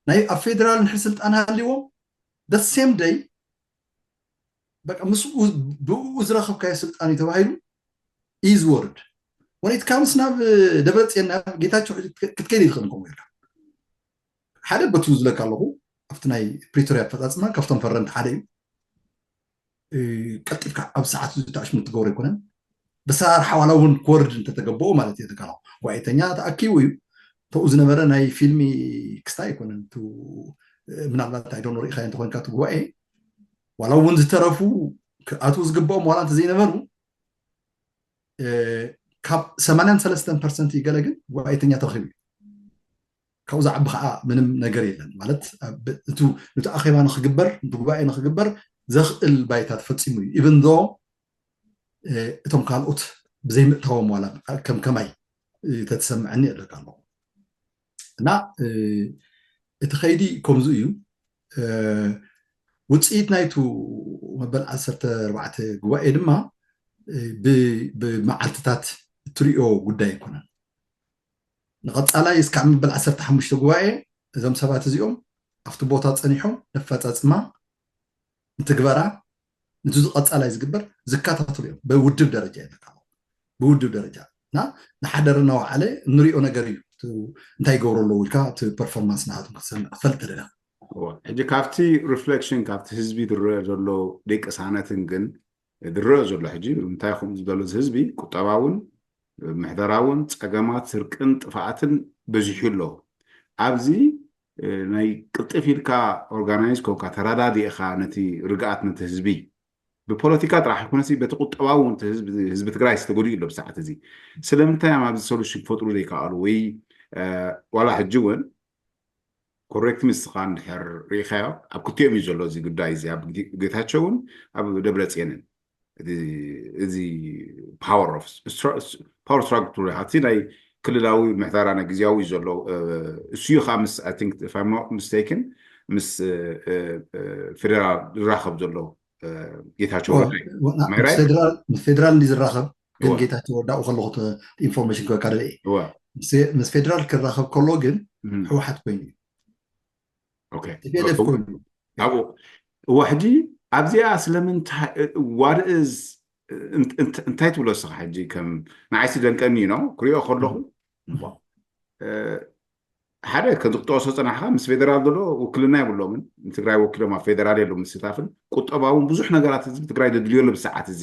ናይ ኣብ ፌደራል እንድሕር ስልጣን ሃልዎም ደሴም ደይ በቃ ምስኡ ብኡ ዝረኸብካዮ ስልጣን እዩ ተባሂሉ እዩ ዝወርድ። ወነይት ካምስ ናብ ደብረፅየን ናብ ጌታቸው ክትከይድ ይትኽእል ከምኡ ኢልካ ሓደ በቱ ዝለካ ኣለኹ ኣብቲ ናይ ፕሪቶርያ ኣፈፃፅማ ካብቶም ፈረምቲ ሓደ እዩ። ቀልጢፍካ ኣብ ሰዓት እዚ ታሽሙ ትገብሮ ኣይኮነን። ብሰራርሓ ዋላ እውን ክወርድ እንተተገበኦ ማለት እዩ ተካላ ዋይተኛ ተኣኪቡ እዩ ተኡ ዝነበረ ናይ ፊልሚ ክስታይ ኣይኮነን። ምናልባት ኣይዶኖ ርኢኻ እንተኮንካ እቲ ጉባኤ ዋላ እውን ዝተረፉ ክኣትዉ ዝግብኦም ዋላ እንተዘይነበሩ ካብ ሰማንያን ሰለስተን ፐርሰንት ይገለ ግን ጉባኤተኛ ተረኺቡ እዩ። ካብኡ ዝዓቢ ከዓ ምንም ነገር የለን ማለት እቱ ነቲ ኣኼባ ንክግበር ነቲ ጉባኤ ንክግበር ዘኽእል ባይታ ተፈፂሙ እዩ። ኢቨን ዶ እቶም ካልኦት ብዘይምእታዎም ዋላ ከም ከማይ ተትሰምዐኒ ኣለካ ኣለኹ እና እቲ ከይዲ ከምዚ እዩ። ውፅኢት ናይቱ መበል ዓሰርተ ኣርባዕተ ጉባኤ ድማ ብመዓልትታት እትሪኦ ጉዳይ ኣይኮነን። ንቐፃላይ እስካብ መበል ዓሰርተ ሓሙሽተ ጉባኤ እዞም ሰባት እዚኦም ኣብቲ ቦታ ፀኒሖም ነፈፃፅማ ንትግበራ ነቲ ቀፃላይ ዝግበር ዝከታተሉ እዮም። ብውድብ ደረጃ ይለካ ብውድብ ደረጃ እና ንሓደር እናወዓለ እንሪኦ ነገር እዩ። እንታይ ይገብሩ ኣለዉ ኢልካ እቲ ፐርፎርማንስ ናሃቶም ክትሰምዕ ክፈልጥ ደለ ሕጂ ካብቲ ሪፍሌክሽን ካብቲ ህዝቢ ዝረአ ዘሎ ደቂ ሳነትን ግን ዝረአ ዘሎ ሕጂ እንታይ ኹም ዝበሎ ህዝቢ ቁጠባውን ምሕደራውን ፀገማት ስርቅን ጥፍኣትን በዚሑ ኣሎ። ኣብዚ ናይ ቅልጥፍ ኢልካ ኦርጋናይዝ ኮንካ ተረዳዲእካ ነቲ ርግኣት ነቲ ህዝቢ ብፖለቲካ ጥራሕ ይኮነሲ በቲ ቁጠባዊ እውን ህዝቢ ትግራይ ዝተጎድኡ ኣሎ ብሰዓት እዚ ስለምንታይ እዮም ኣብዚ ሶሉሽን ክፈጥሩ ዘይከኣሉ ወይ ዋላ ሕጂ እውን ኮሬክት ሚ ንስኻ እንድሕር ርኢኻዮ፣ ኣብ ክልቲኦም እዩ ዘሎ እዚ ጉዳይ እዚ፣ ኣብ ጌታቸውን ኣብ ደብረፅየንን። እዚ ፓወር ፓወር ስትራግል ሪኢኻ፣ እቲ ናይ ክልላዊ ምሕደራ ናይ ግዜያዊ ዘሎ እሱ እዩ። ከዓ ምስ ሚስቴክን ምስ ፌደራል ዝራኸብ ዘሎ ጌታቸው ረዳ እዩ። ምስ ፌደራል እንዲ ዝራኸብ ግን ጌታቸው ረዳ ከለኹ ኢንፎርሜሽን ክበካ ደለ። ምስ ፌደራል ክራኸብ ከሎ ግን ህወሓት ኮይኑ እዩ። ኣብኡ እዋ ሕጂ ኣብዚኣ ስለምንታይ ዋርዝ እንታይ ትብሎ ስኻ? ሕጂ ከም ንዓይሲ ደንቀኒ ነው ክሪኦ ከለኹ ሓደ ከምዚ ክጠወሶ ፀናሕካ ምስ ፌደራል ዘሎ ውክልና የብሎምን። ንትግራይ ወኪሎም ኣብ ፌደራል የሉ ምስታፍን ቁጠባውን ብዙሕ ነገራት ህዝቢ ትግራይ ዘድልዮ ኣሎ ብሰዓት እዚ።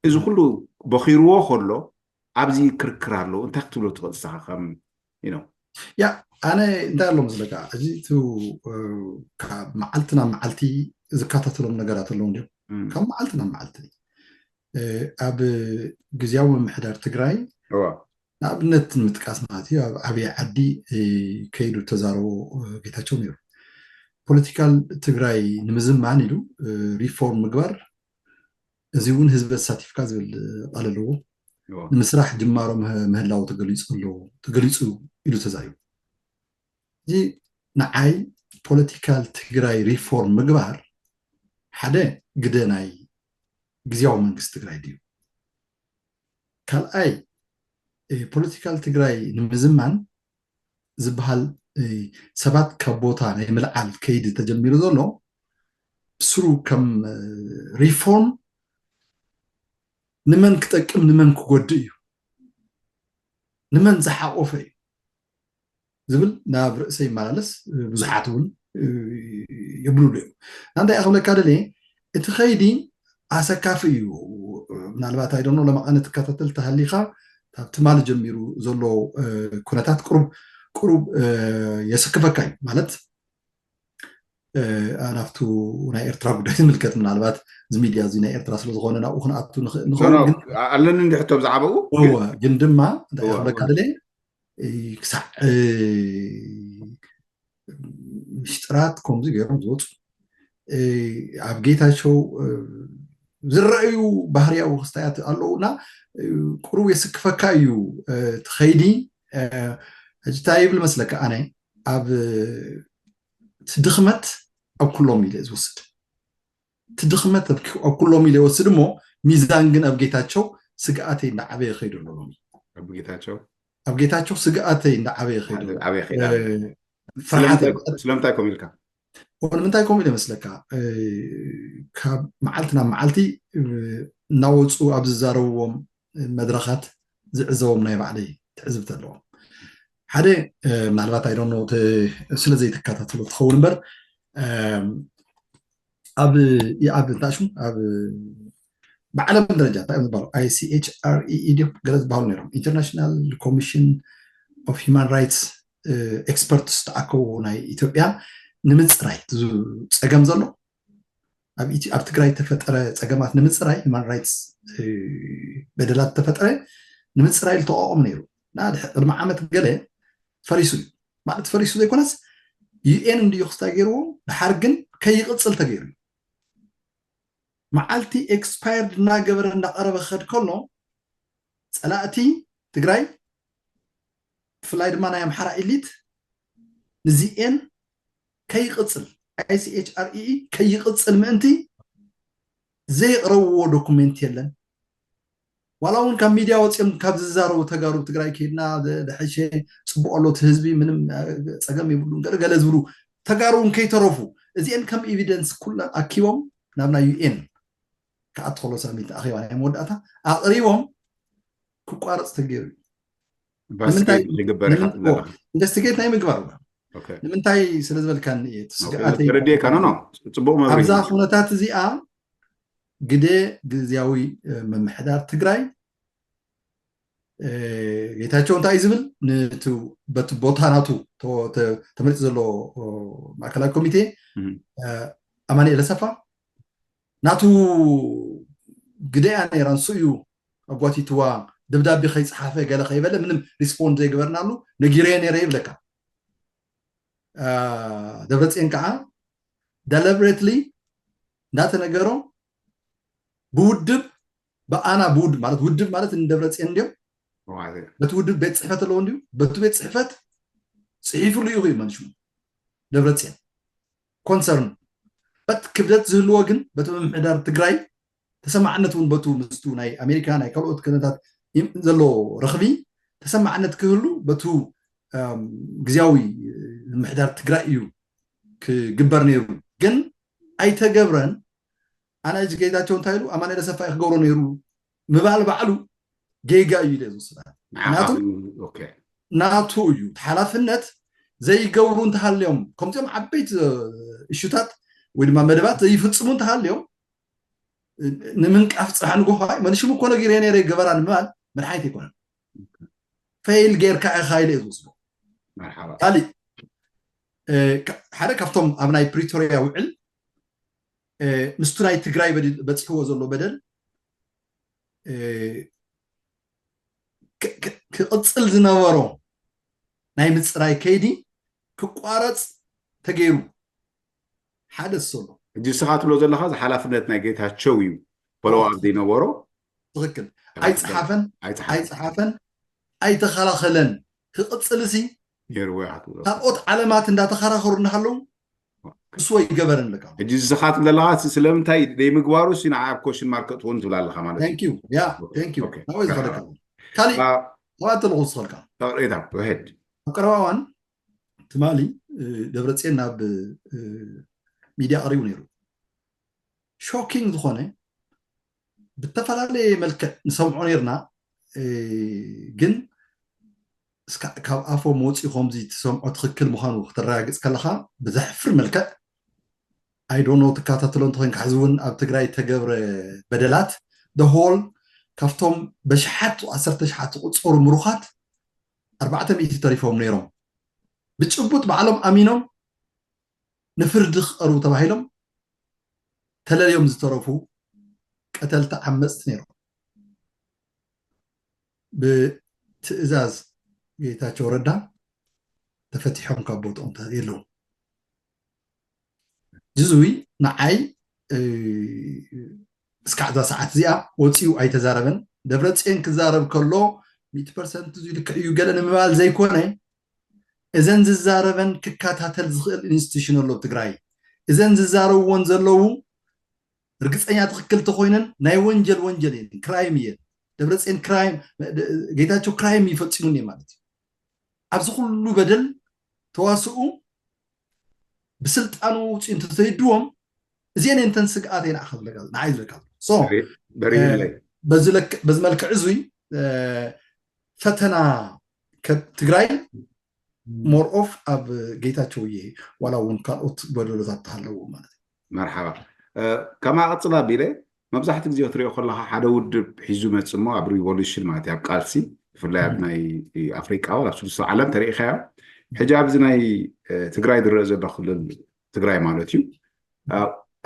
እዚ ኩሉ በኺርዎ ከሎ ኣብዚ ክርክር ኣሎ። እንታይ ክትብሎ ትኽእል ንስኻ ከም you know? ያ ኣነ እንታይ ኣሎ መስለካ፣ እዚ እቲ ካብ መዓልቲ ናብ መዓልቲ ዝከታተሎም ነገራት ኣለዉ እንዲዮም። ካብ መዓልቲ ናብ መዓልቲ ኣብ ግዜያዊ ምምሕዳር ትግራይ ንኣብነት ንምጥቃስ ማለት እዩ፣ ኣብ ዓብዪ ዓዲ ከይዱ ተዛረቦ ጌታቸው ነይሩ። ፖለቲካል ትግራይ ንምዝማን ኢሉ ሪፎርም ምግባር፣ እዚ እውን ህዝቢ ኣሳቲፍካ ዝብል ቃል ኣለዎ። ንምስራሕ ጅማሮ ምህላው ተገሊፁ ኣሎ ተገሊፁ ኢሉ ተዛሪቡ። እዚ ንዓይ ፖለቲካል ትግራይ ሪፎርም ምግባር ሓደ ግደ ናይ ግዜያዊ መንግስቲ ትግራይ ድዩ? ካልኣይ ፖለቲካል ትግራይ ንምዝማን ዝበሃል ሰባት ካብ ቦታ ናይ ምልዓል ከይዲ ተጀሚሩ ዘሎ ስሩ ከም ሪፎርም ንመን ክጠቅም ንመን ክጎድእ እዩ፣ ንመን ዝሓቆፈ እዩ ዝብል ናብ ርእሰ ይመላለስ። ብዙሓት እውን የብሉሉ እዮም። ናንታይ ክብለካ ደልየ እቲ ከይዲ ኣሰካፊ እዩ። ምናልባት ኣይደኖ ለማቐነ ትከታተል ተሃሊኻ ካብ ትማሊ ጀሚሩ ዘሎ ኩነታት ቁሩብ ቁሩብ የስክፈካ እዩ ማለት ናብቱ ናይ ኤርትራ ጉዳይ ዝምልከት ምናልባት እዚ ሚድያ እዚ ናይ ኤርትራ ስለዝኾነ ናብኡ ክንኣቱ ንኽእል ንኸውን። ኣለኒ እንዲ ሕቶ ብዛዕባኡ። እወ ግን ድማ እንታይ ክብለካ ደለ ክሳዕ ምሽጥራት ከምዚ ገይሮም ዝወፁ ኣብ ጌታቸው ዝረአዩ ባህርያዊ ክስታያት ኣለውና ቁሩብ የስክፈካ እዩ። ትኸይዲ ሕጂ እንታይ ይብል መስለካ ኣነ ኣብ ድኽመት ኣብ ኩሎም ኢለ ዝወስድ እቲ ድኽመት ኣብ ኩሎም ኢለ ወስድ እሞ ሚዛን ግን ኣብ ጌታቸው ስግኣተይ እንዳዓበየ ከይዱ ኣሎ ሎሚ። ኣብ ጌታቸው ኣብ ጌታቸው ስግኣተይ እንዳዓበየ ከይዱ ዓበየ ከይዳ ፍርሓት ስለምንታይ ኮም ኢልካ? ንምንታይ ከምኡ ኢለ መስለካ ካብ መዓልቲ ናብ መዓልቲ እናወፁ ኣብ ዝዛረብዎም መድረኻት ዝዕዘቦም ናይ ባዕለይ ትዕዝብቲ ኣለዎም። ሓደ ምናልባት ኣይዶኖ ስለ ዘይትከታተሎ ትኸውን እምበር ኣብ ኣብ እንታይ ሽሙ ኣብ ብዓለም ደረጃ እንታይ እዮም ዝበሃሉ? ICHRE ድዮም ገለ ዝበሃሉ ነይሮም። ኢንተርናሽናል ኮሚሽን ኦፍ ሂማን ራይትስ ኤክስፐርትስ ዝተኣከቡ ናይ ኢትዮጵያ ንምፅራይ ጸገም ዘሎ ኣብ ትግራይ ተፈጠረ ጸገማት ንምፅራይ ሂማን ራይትስ በደላት ተፈጠረ ንምፅራይ ዝተቋቋሙ ነይሩ። ቅድሚ ዓመት ገለ ፈሪሱ እዩ ማለት ፈሪሱ ዘይኮነስ ዩኤን እንድዩ ክስታይ ገይርዎ ድሓር ግን ከይቕፅል ተገይሩ እዩ። መዓልቲ ኤክስፓየርድ እናገበረ እናቐረበ ክኸድ ከሎ ፀላእቲ ትግራይ ብፍላይ ድማ ናይ ኣምሓራ ኢሊት ንዚኤን ከይቕፅል ICHRE ከይቕፅል ምእንቲ ዘየቕረብዎ ዶኩሜንት የለን። ዋላ እውን ካብ ሚድያ ወፂኦም ካብ ዝዛረቡ ተጋሩ ትግራይ ከይድና ደሐሸ ፅቡቅ ኣሎ እቲ ህዝቢ ምንም ፀገም የብሉን ገለገለ ዝብሉ ተጋሩ እውን ከይተረፉ እዚአን ከም ኤቪደንስ ኩለን ኣኪቦም ናብ ናይ ዩኤን ክኣትኸሎ ሳሚት ኣኼባ ናይ መወዳእታ ኣቕሪቦም ክቋረፅ ተገይሩ ኢንቨስቲጌት ናይ ምግባር ንምንታይ ስለ ዝበልካኒ እየ ተረዲእካ ኖ ጽቡቅ መብርሂ ኣብዛ ኩነታት እዚኣ ግደ ግዝያዊ ምምሕዳር ትግራይ ጌታቸው እንታይ ዝብል ነቲ በቲ ቦታ ናቱ ተመሪፁ ዘሎ ማእከላዊ ኮሚቴ ኣማኒኤል ኣሰፋ ናቱ ግደያ ነይራ ንሱ እዩ ኣጓቲትዋ ደብዳቤ ከይፀሓፈ ገለ ከይበለ ምንም ሪስፖንድ ዘይገበርናሉ ነጊረዮ ነይረ ይብለካ ደብረፅዮን ከዓ ደለብሬትሊ እንዳተነገሮም ብውድብ ብኣና ብውድብ ማለት ውድብ ማለት ንደብረፅዮን እንዲዮም። በቲ ውድብ ቤት ፅሕፈት ኣለዎ እንዲዩ። በቲ ቤት ፅሕፈት ፅሒፉሉ እዩ ይመልሹ ደብረፅዮን ኮንሰርን በት ክብደት ዝህልዎ ግን በቲ ምምሕዳር ትግራይ ተሰማዕነት እውን በቱ ምስቱ ናይ ኣሜሪካ ናይ ካልኦት ክነታት ዘሎ ረኽቢ ተሰማዕነት ክህሉ በቱ ግዝያዊ ምምሕዳር ትግራይ እዩ ክግበር ነይሩ። ግን ኣይተገብረን። ኣነ እዚ ጌታቸው እንታይ ኢሉ ኣማኑኤል ኣሰፋ ክገብሮ ነይሩ ምባል ባዕሉ ጌጋ እዩ ኢለ ዝወስዳ። ምክንያቱ ናቱ እዩ ሓላፍነት። ዘይገብሩ እንተሃልዮም ከምዚኦም ዓበይቲ እሹታት ወይ ድማ መደባት ዘይፍፅሙ እንተሃልዮም ንምንቃፍ ፅባሕ ንጎ ከዓ መሊሽም እኮ ነጊረ ነይረ ገበራ ንምባል መድሓኒት ኣይኮነን። ፌል ጌርካ ኢኻ ኢለ እየ ዝወስዶ። ካሊእ ሓደ ካብቶም ኣብ ናይ ፕሪቶሪያ ውዕል ምስቱ ናይ ትግራይ በፂሕዎ ዘሎ በደል ክቕፅል ዝነበሮ ናይ ምፅራይ ከይዲ ክቋረፅ ተገይሩ ሓደ ሰሎ እጂ ስኻ ትብሎ ዘለኻ እዚ ሓላፍነት ናይ ጌታቸው እዩ። በለዋ ኣብ ዘይነበሮ ትኽክል ኣይፀሓፈን ኣይፀሓፈን ኣይተኸላኸለን ክቕፅል ሲ ካልኦት ዓለማት እንዳተኸራኸሩ እናሃለዉ እሱ ኣይገበርን ለካ እጂ ስኻ ትብሎ ዘለኻ ስለምንታይ ዘይምግባሩ ሲ ንዓ ኣብ ኮሽን ማርክ ክትኸውን ትብል ኣለኻ ማለት እዩ። ናወይ ዝኸደካ ካሊእ ተባተልኹ ዝኸልካ ሬታ ሄድ ኣብ ቀረባ እዋን ትማሊ ደብረፅዮን ናብ ሚድያ ቀሪቡ ነይሩ። ሾኪንግ ዝኾነ ብተፈላለየ መልክዕ ንሰምዖ ነይርና፣ ግን ካብ ኣፎም ወፂኡ ከምዚ ትሰምዖ ትኽክል ምዃኑ ክተረጋግፅ ከለኻ ብዘሕፍር መልክዕ ኣይዶኖ ትከታተሎ እንተኮይንካ ሕዚ እውን ኣብ ትግራይ ተገብረ በደላት ደሆል ካብቶም በሽሓት ዓሰርተ ሽሓት ዝቁፀሩ ምሩኻት ኣርባዕተ ሚእቲ ተሪፎም ነይሮም። ብጭቡጥ ባዕሎም ኣሚኖም ንፍርዲ ክቐርቡ ተባሂሎም ተለልዮም ዝተረፉ ቀተልቲ ዓመፅቲ ነይሮም። ብትእዛዝ ጌታቸው ረዳ ተፈቲሖም ካብ ቦትኦም የለዉ። ጅዙይ ንዓይ እስካዕ እዛ ሰዓት እዚኣ ወፂኡ ኣይተዛረበን። ደብረፅዮን ክዛረብ ከሎ ሚእቲ ፐርሰንት እዚ ልክዕ እዩ ገለ ንምባል ዘይኮነ እዘን ዝዛረበን ክከታተል ዝኽእል ኢንስቲቱሽን ኣሎ ትግራይ እዘን ዝዛረብዎን ዘለዉ ርግፀኛ ትኽክል ተኮይነን ናይ ወንጀል ወንጀል እየን ክራይም እየን ደብረፅዮን ክራይም ጌታቸው ክራይም ይፈፂሙን ማለት እዩ ኣብዚ ኩሉ በደል ተዋስኡ ብስልጣኑ ውፅኡ እንተተይድዎም እዚአን እንተን ስግኣት እየ ንዓኻ ዝለካ ንዓይ ዝለካ በዚ መልክዕ እዙይ ፈተና ትግራይ ሞር ኦፍ ኣብ ጌታቸው እየ ዋላ እውን ካልኦት ጎደሎታት ተሃለዎ ማለት እዩ መርሓባ ከማ ቅፅል ኣቢለ መብዛሕትኡ ግዜ ክትሪኦ ከለካ ሓደ ውድብ ሒዙ መፅእ እሞ ኣብ ሪቮሉሽን ማለት እዩ ኣብ ቃልሲ ብፍላይ ኣብ ናይ ኣፍሪቃ ኣብ ስሉስ ዓለም ተሪኢካዮ ሕጂ ኣብዚ ናይ ትግራይ ዝረአ ዘሎ ክልል ትግራይ ማለት እዩ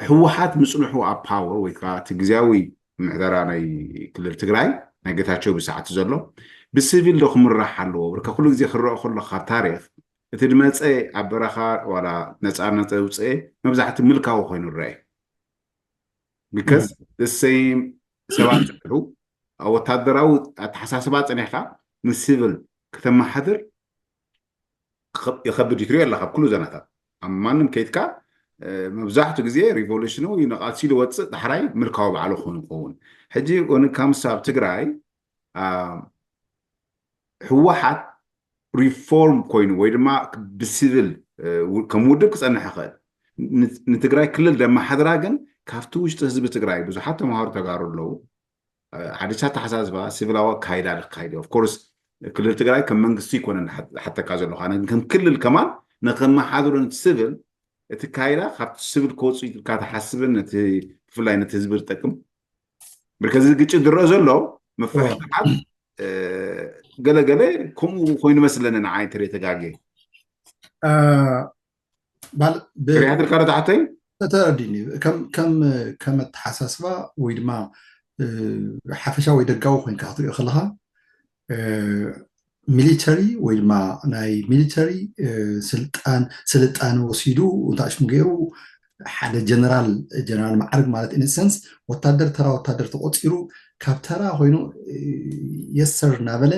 ህወሓት ምፅንሑ ኣብ ፓወር ወይ ከዓ እቲ ግዜያዊ ምሕደራ ናይ ክልል ትግራይ ናይ ጌታቸው ብሰዓቱ ዘሎ ብሲቪል ዶ ክምራሕ ኣለዎ ብርከ ኩሉ ግዜ ክረአ ከሎ ካብ ታሪክ እቲ ድመፀ ኣብ በረኻ ዋላ ነፃነት ውፅአ መብዛሕቲ ምልካዊ ኮይኑ ረአ because the same ሰባት ፅንሑ ወታደራዊ ኣተሓሳስባ ፅኒሕካ ንሲቪል ከተመሓድር ይኸብድ ይትሪኦ ኣለካ ኣብ ኩሉ ዘናታት ኣብ ማንም ከይትካ መብዛሕትኡ ግዜ ሪቮሉሽን ወይ ንቃልሲ ዝወፅእ ዳሕራይ ምልካዊ ባዕሉ ክኾኑ ይኸውን ሕጂ ወንካምስ ኣብ ትግራይ ህወሓት ሪፎርም ኮይኑ ወይ ድማ ብሲቪል ከም ውድብ ክፀንሕ ይኽእል ንትግራይ ክልል ደመሓድራ ግን ካብቲ ውሽጢ ህዝቢ ትግራይ ብዙሓት ተምሃሩ ተጋሩ ኣለዉ ሓድሽ ኣተሓሳስባ ሲቪላዊ ኣካይዳ ክካይድ ኦፍኮርስ ክልል ትግራይ ከም መንግስቲ ይኮነ ሓተካ ዘለኹ ኣነ ከም ክልል ከማን ንከመሓድሩን ሲቪል እቲ ካይዳ ካብቲ ሲቪል ክወፅኡ ኢልካ ትሓስብን ነቲ ብፍላይ ነቲ ህዝቢ ዝጠቅም ብርከዚ ግጭት ዝረአ ዘሎ ምፍሕሓት ገለገለ ከምኡ ኮይኑ መስለኒ ንዓይ እንተሪኦ ተጋግየ ሪሃትልካ ዶ ተሓተይ ተረዲኒ ከም ኣተሓሳስባ ወይ ድማ ሓፈሻ ወይ ደጋዊ ኮይንካ ክትሪኦ ከለካ ሚሊተሪ ወይ ድማ ናይ ሚሊተሪ ስልጣን ስልጣን ወሲዱ እንታይ ሽሙ ገይሩ ሓደ ጀነራል ጀነራል ማዕርግ ማለት ኢንሰንስ ወታደር ተራ ወታደር ተቆፂሩ ካብ ተራ ኮይኑ የሰር እናበለ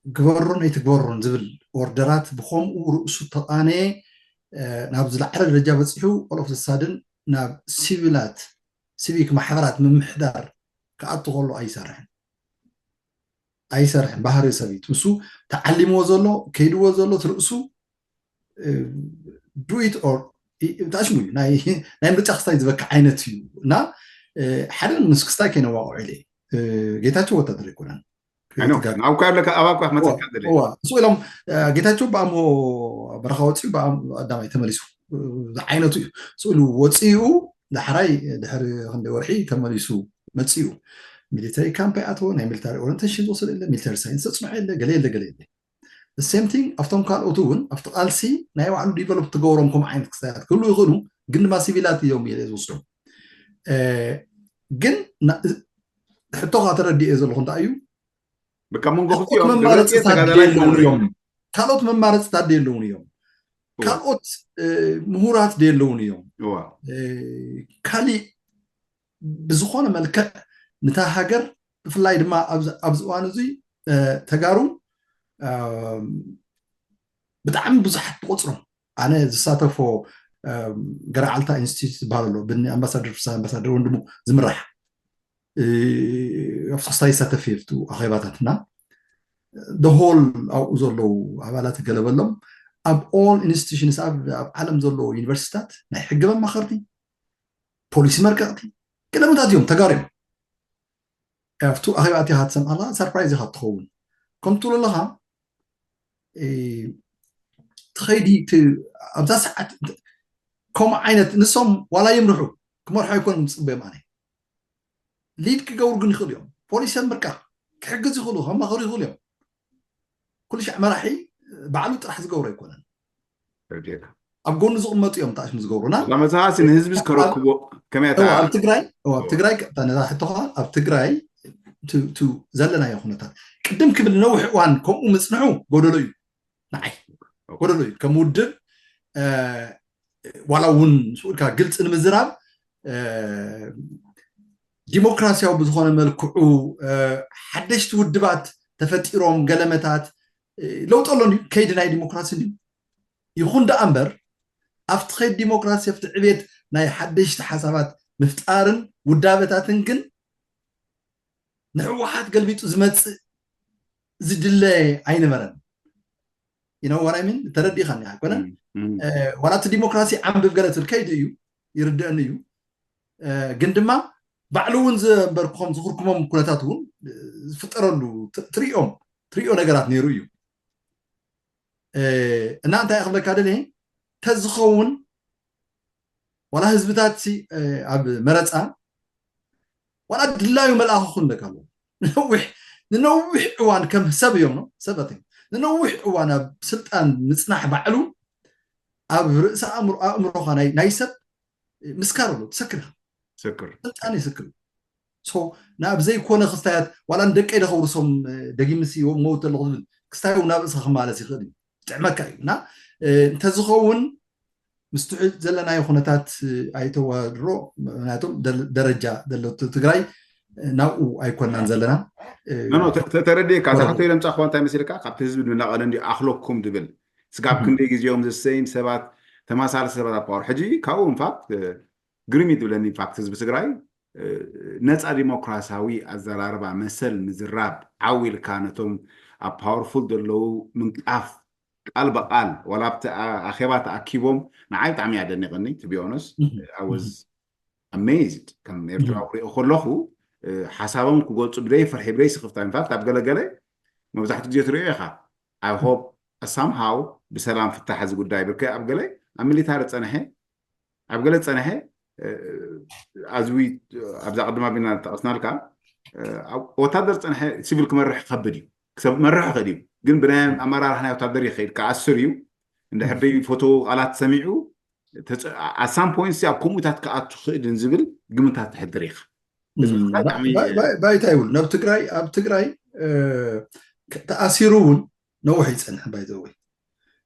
ግበሮን ኣይትግበሮን ዝብል ኦርደራት ብከምኡ ርእሱ ተቃነየ ናብ ዝለዓለ ደረጃ በፂሑ ኦሎፍ ዘሳድን ናብ ሲቪላት ሲቪክ ማሕበራት ምምሕዳር ክኣቱ ከሎ ኣይሰርሕን ኣይሰርሕን ባህሪ ሰብ እዩ ምስ ተዓሊምዎ ዘሎ ከይድዎ ዘሎ ትርእሱ do it or ታሽሙ እዩ ናይ ምርጫ ክስታይ ዝበካ ዓይነት እዩ እና ሓደ ምስ ክስታይ ከይነዋቅዑ ኢለ ጌታቸው ወታደር ኣይኮነን ናብኳ ኣለካ ኣባኳ መፅካ እሱ ኢሎም ጌታቸው ብኣሞ በረኻ ወፂኡ ቀዳማይ ተመሊሱ ዝዓይነቱ እዩ ስእሉ ወፂኡ ዳሕራይ ድሕሪ ክንደ ወርሒ ተመሊሱ መፂኡ ሚሊተሪ ካምፕ ይኣተወ ናይ ሚሊታሪ ኦሪንቴሽን ዝወሰደ የለ ሚሊተሪ ሳይንስ ዘፅንሖ የለ ገለ የለ ገለ የለ ሴም ቲንግ ኣብቶም ካልኦት እውን ኣብቲ ቃልሲ ናይ ባዕሉ ዲቨሎፕ ትገብሮም ከም ዓይነት ክስታያት ክህሉ ይኽእሉ ግን ድማ ሲቪላት እዮም ኢለ ዝወስዶም ግን ሕቶኻ ተረዲኤ ዘለኹ እንታይ እዩ መማረፅታት የለውን እዮም ካልኦት መማረፅታት የለውን እዮም ካልኦት ምሁራት የለውን እዮም ካሊእ ብዝኾነ መልክዕ ንታ ሃገር ብፍላይ ድማ ኣብዚ እዋን እዚ ተጋሩ ብጣዕሚ ብዙሓት ትቆፅሮም ኣነ ዝሳተፎ ገራዓልታ ኢንስቲትዩት ዝበሃል ኣሎ ብኣምባሳደር ፍሳ ኣምባሳደር ወንድሙ ዝምራሕ ኣብቲ ክስታይ ይሳተፍ እየ ኣብቲ ኣኼባታትና ሆል ኣብኡ ዘለዉ ኣባላት ገለበሎም ኣብ ኦል ኢንስቲቱሽንስ ኣብ ዓለም ዘለዉ ዩኒቨርሲቲታት ናይ ሕጊ መማኸርቲ ፖሊሲ መርቀቕቲ ገለመታት እዮም ተጋሩ እዮም ኣብቱ ኣኼባ ኣቲኻ ትሰምዓላ ሰርፕራይዝ ኢኻ ትኸውን ከም ትብሎ ኣለኻ ትኸይዲ ኣብዛ ሰዓት ከምኡ ዓይነት ንሶም ዋላ ይምርሑ ክመርሑ ኣይኮን ዝፅበዮም ኣነ ሊድ ክገብሩ ግን ይኽእሉ እዮም ፖሊሲ ምርቃ ክሕግዝ ይኽእሉ ከማኽሩ ይኽእሉ እዮም ኩሉ ሻዕ መራሒ ባዕሉ ጥራሕ ዝገብሮ ኣይኮነን ኣብ ጎኑ ዝቕመጡ እዮም ታሽሙ ዝገብሩና መፅሓሲ ንህዝቢ ዝከረክቦ ከመይ ኣብ ትግራይ ኣብ ትግራይ ነዛ ሕቶኻ ኣብ ትግራይ ዘለናዮ ኩነታት ቅድም ክብል ነዊሕ እዋን ከምኡ ምፅንሑ ጎደሎ እዩ ንዓይ ጎደሎ እዩ ከም ውድብ ዋላ እውን ስኡልካ ግልፂ ንምዝራብ ዲሞክራሲያዊ ብዝኾነ መልክዑ ሓደሽቲ ውድባት ተፈጢሮም ገለመታት ለውጢ ኣሎ ከይዲ ናይ ዲሞክራሲ እዩ ይኹን ደኣ እምበር ኣብቲ ከይዲ ዲሞክራሲ ኣብቲ ዕቤት ናይ ሓደሽቲ ሓሳባት ምፍጣርን ውዳበታትን ግን ንህወሓት ገልቢጡ ዝመፅእ ዝድለ ኣይነበረን you know what I mean ተረዲእኻኒ ኣይኮነን ዋላ እቲ ዲሞክራሲ ዓንብብ ገለ ትብል ከይዲ እዩ ይርድአኒ እዩ ግን ድማ ባዕሉ እውን ዘንበርክኾም ዝኽርኩሞም ኩነታት እውን ዝፍጠረሉ ትሪኦም ትሪኦ ነገራት ነይሩ እዩ እና እንታይ ክብለካ ደልየ ተዝኸውን ዋላ ህዝብታት ኣብ መረፃ ዋላ ድላዩ መልኣኹ ክህለካ ኣለዎ ንነዊሕ ንነዊሕ እዋን ከም ሰብ እዮም ነው ሰበት ንነዊሕ እዋን ኣብ ስልጣን ምፅናሕ ባዕሉ ኣብ ርእሲ ኣእምሮኻ ናይ ሰብ ምስካር ኣሎ ትሰክር ስልጣን ይስክር ናብ ዘይኮነ ክስታያት ዋላ ንደቀይ ደኸውርሶም ደጊምሲ መውት ኣለኹ ዝብል ክስታይ ናብ ርእስኻ ክማለስ ይኽእል እዩ ጥዕመካ እዩ እና እንተዝኸውን ምስ ትሑት ዘለናዮ ኩነታት ኣይተዋድሮ ምክንያቱም ደረጃ ዘለቶ ትግራይ ናብኡ ኣይኮናን ዘለና ተረዲእካ እዛ ሕቶ ኢለ ምፃ ክዋ እንታይ መሲልካ ካብቲ ህዝቢ ንናቐለ እንዲ ኣኽለኩም ድብል ስጋብ ክንደይ ግዜኦም ዘሰይም ሰባት ተማሳሊ ሰባት ኣፓወር ሕጂ ካብኡ ኢንፋክት ግርም ይድብለኒ ኢንፋክት ህዝቢ ትግራይ ነፃ ዲሞክራሲያዊ ኣዘራርባ መሰል ምዝራብ ዓው ኢልካ ነቶም ኣብ ፓወርፉል ዘለዉ ምንቃፍ ቃል በቃል ዋላ ኣብቲ ኣኼባ ተኣኪቦም ንዓይ ብጣዕሚ እያ ደኒቕኒ to be honest I was amazed ከም ኤርትራዊ ክሪኦ ከለኹ ሓሳቦም ክገልፁ ብደይ ፍርሒ ብደይ ስኽፍታ ኢንፋክት ኣብ ገለገለ መብዛሕትኡ ግዜ ትሪኦ ኢኻ I hope somehow ብሰላም ፍታሕ እዚ ጉዳይ ብርከ ኣብ ገለ ኣብ ሚሊታሪ ፀንሐ ኣብ ገለ ፀንሐ ኣዝዊ ኣብዛ ቅድማ ቢና ጠቐስናልካ ወታደር ፀንሐ ሲቪል ክመርሕ ከብድ እዩ ክሰብ መርሕ ይኽእል እዩ ግን ብናይ ኣመራርሓ ናይ ወታደር ይኽእል ክኣስር እዩ እንድሕር ደይ ፎቶ ቃላት ሰሚዑ ኣሳም ፖይንት ኣብ ከምኡታት ክኣቱ ክእልን ዝብል ግምታት ተሕድር ኢኻ ባይታ ይብሉ ናብ ትግራይ ኣብ ትግራይ ተኣሲሩ እውን ነውሕ ይፀንሕ ባይዘወይ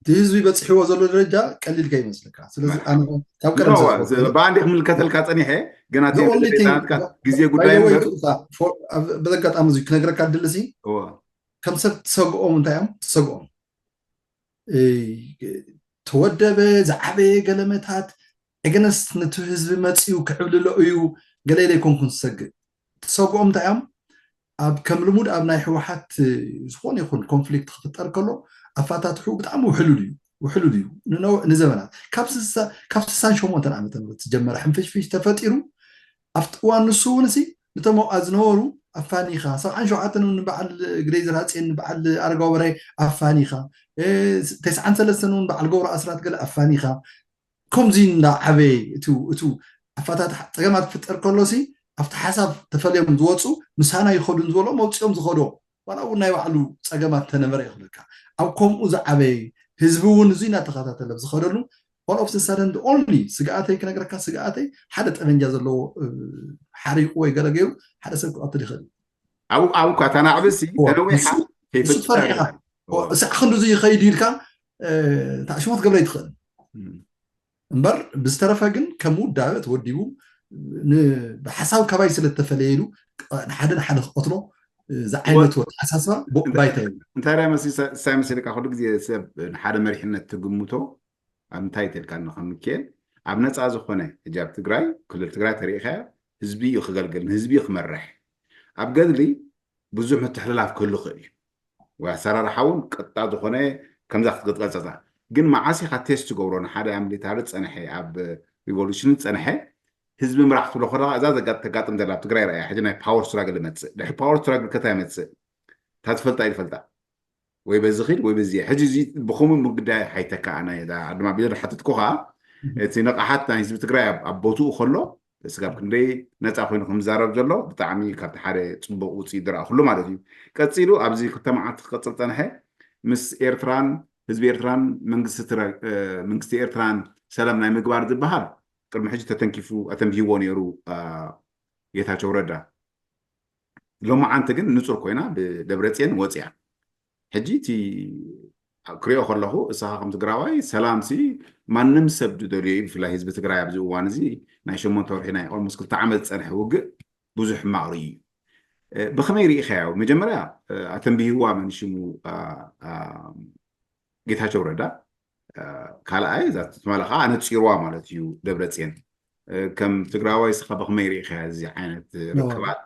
እቲ ህዝቢ በፅሕዎ ዘሎ ደረጃ ቀሊል ከይመስልካ ስለዚ ኣነ ካብ ቀደም ብኣንዴ ክምልከተልካ ፀኒሐ ግና ግዜ ጉዳይ በዚ ኣጋጣሚ እዚ ክነግረካ ድልሲ ከም ሰብ ትሰግኦም እንታይ እዮም ትሰግኦም ተወደበ ዝዓበየ ገለመታት ዕግነስ ነቲ ህዝቢ መፅኡ ክዕብልሎ እዩ ገለ ኢለ ኣይኮንኩን ዝሰግእ ትሰግኦም እንታይ እዮም ኣብ ከም ልሙድ ኣብ ናይ ህወሓት ዝኾነ ይኹን ኮንፍሊክት ክፍጠር ከሎ ኣፋታትሑ ብጣዕሚ ውሕሉል እዩ ውሕሉል እዩ ንዘመናት ካብ ስሳን ሸሞንተን ዓመተ ምህረት ዝጀመረ ሕንፍሽፍሽ ተፈጢሩ ኣብቲ እዋን ንሱ እውን ሲ ነቶም ኣብኣ ዝነበሩ ኣፋኒኻ ሰብዓን ሸውዓተን እውን በዓል ግደይ ዝራፅየን በዓል ኣረጋዊ በራይ ኣፋኒኻ ተስዓን ሰለስተን እውን በዓል ገብሩ ኣስራት ገለ ኣፋኒኻ ከምዚ እንዳዓበየ እቱ እቱ ኣፋታት ፀገማት ክፍጠር ከሎ ሲ ኣብቲ ሓሳብ ተፈልዮም ዝወፁ ምሳና ይኸዱን ዝበሎ መውፅኦም ዝኸዶ ዋላ እውን ናይ ባዕሉ ፀገማት ተነበረ ይኽብለካ ኣብ ከምኡ ዝዓበየ ህዝቢ እውን እዙ እናተኸታተለ ዝኸደሉ all of sudden only ስግኣተይ ክነግረካ ስግኣተይ ሓደ ጠበንጃ ዘለዎ ሓሪቁ ወይ ገለ ገይሩ ሓደ ሰብ ክቐትል ይኽእል ኣብኡ ኣብኡ እኳ እታ ናዕቢ ሲ ተነዊሓ እሱ ፈሪሕኻ እሳዕ ክንዲ እዚ ይኸይድ ኢልካ ታሽሞት ገብረ ይትኽእል እምበር ብዝተረፈ ግን ከም ውዳበ ተወዲቡ ብሓሳብ ካባይ ስለ ዝተፈለየ ኢሉ ንሓደ ንሓደ ክቐትሎ ዝዓይነቱ ኣተሓሳስባ ባይታ እዩ እንታይ ዳ መሲ ሳይ መሲልካ ኩሉ ግዜ ሰብ ንሓደ መሪሕነት ትግምቶ ኣብ እንታይ ተልካ ንኸምክኤል ኣብ ነፃ ዝኾነ ሕጂ ኣብ ትግራይ ክልል ትግራይ ተሪኢኻዮ ህዝቢ እዩ ክገልግል ንህዝቢ እዩ ክመርሕ ኣብ ገድሊ ብዙሕ ምትሕልላፍ ክህሉ ክእል እዩ ወይ ኣሰራርሓ እውን ቀጥታ ዝኾነ ከምዛ ክትቀፀፃ ግን መዓስ ኢኻ ቴስት ትገብሮ ንሓደ ኣብ ሚሊታሪ ዝፀንሐ ኣብ ሪቮሉሽን ዝፀንሐ ህዝቢ ምራሕ ክትብሎ ከለካ እዛ ተጋጥም ዘላ ኣብ ትግራይ ረኣያ ሕጂ ናይ ፓወር ስትራግል ይመፅእ ድሕሪ ፓወር ስትራግል ከታ ይመፅእ እታ ትፈልጣ ይፈልጣ ወይ በዚ ኺድ ወይ በዚ ሕጂ እዚ ብኸምኡ ምግዳይ ሓይተካ ኣነ ድማ ቢለ ሓተትኩ ከዓ እቲ ንቕሓት ናይ ህዝቢ ትግራይ ኣብ ቦትኡ ከሎ ስጋብ ክንደይ ነፃ ኮይኑ ከምዛረብ ዘሎ ብጣዕሚ ካብቲ ሓደ ፅቡቅ ውፅኢት ዝረኣኩሉ ማለት እዩ ቀፂሉ ኣብዚ ክልተ መዓልቲ ክቀፅል ፀንሐ ምስ ኤርትራን ህዝቢ ኤርትራን መንግስቲ ኤርትራን ሰላም ናይ ምግባር ዝበሃል ቅድሚ ሕጂ ተተንኪፉ ኣተንቢህዎ ነይሩ ጌታቸው ረዳ ሎማዓንቲ ግን ንፁር ኮይና ብደብረፅየን ወፅያ ሕጂ እቲ ክሪኦ ከለኹ እሳኻ ከም ትግራዋይ ሰላም ሲ ማንም ሰብ ዝደልዮ እዩ ብፍላይ ህዝቢ ትግራይ ኣብዚ እዋን እዚ ናይ ሸሞንተ ወርሒ ናይ ኦልሞስ ክልተ ዓመት ዝፀንሐ ውግእ ብዙሕ ሕማቕ ርእዩ እዩ ብኸመይ ርኢኻዮ መጀመርያ ኣተንብህዋ መንሽሙ ጌታቸው ረዳ ካልኣይ እዛ ትማሊ ከዓ ኣነፂርዋ ማለት እዩ ደብረፅየን ከም ትግራዋይ ስኻ ብኸመይ ርኢኻ እዚ ዓይነት ርክባት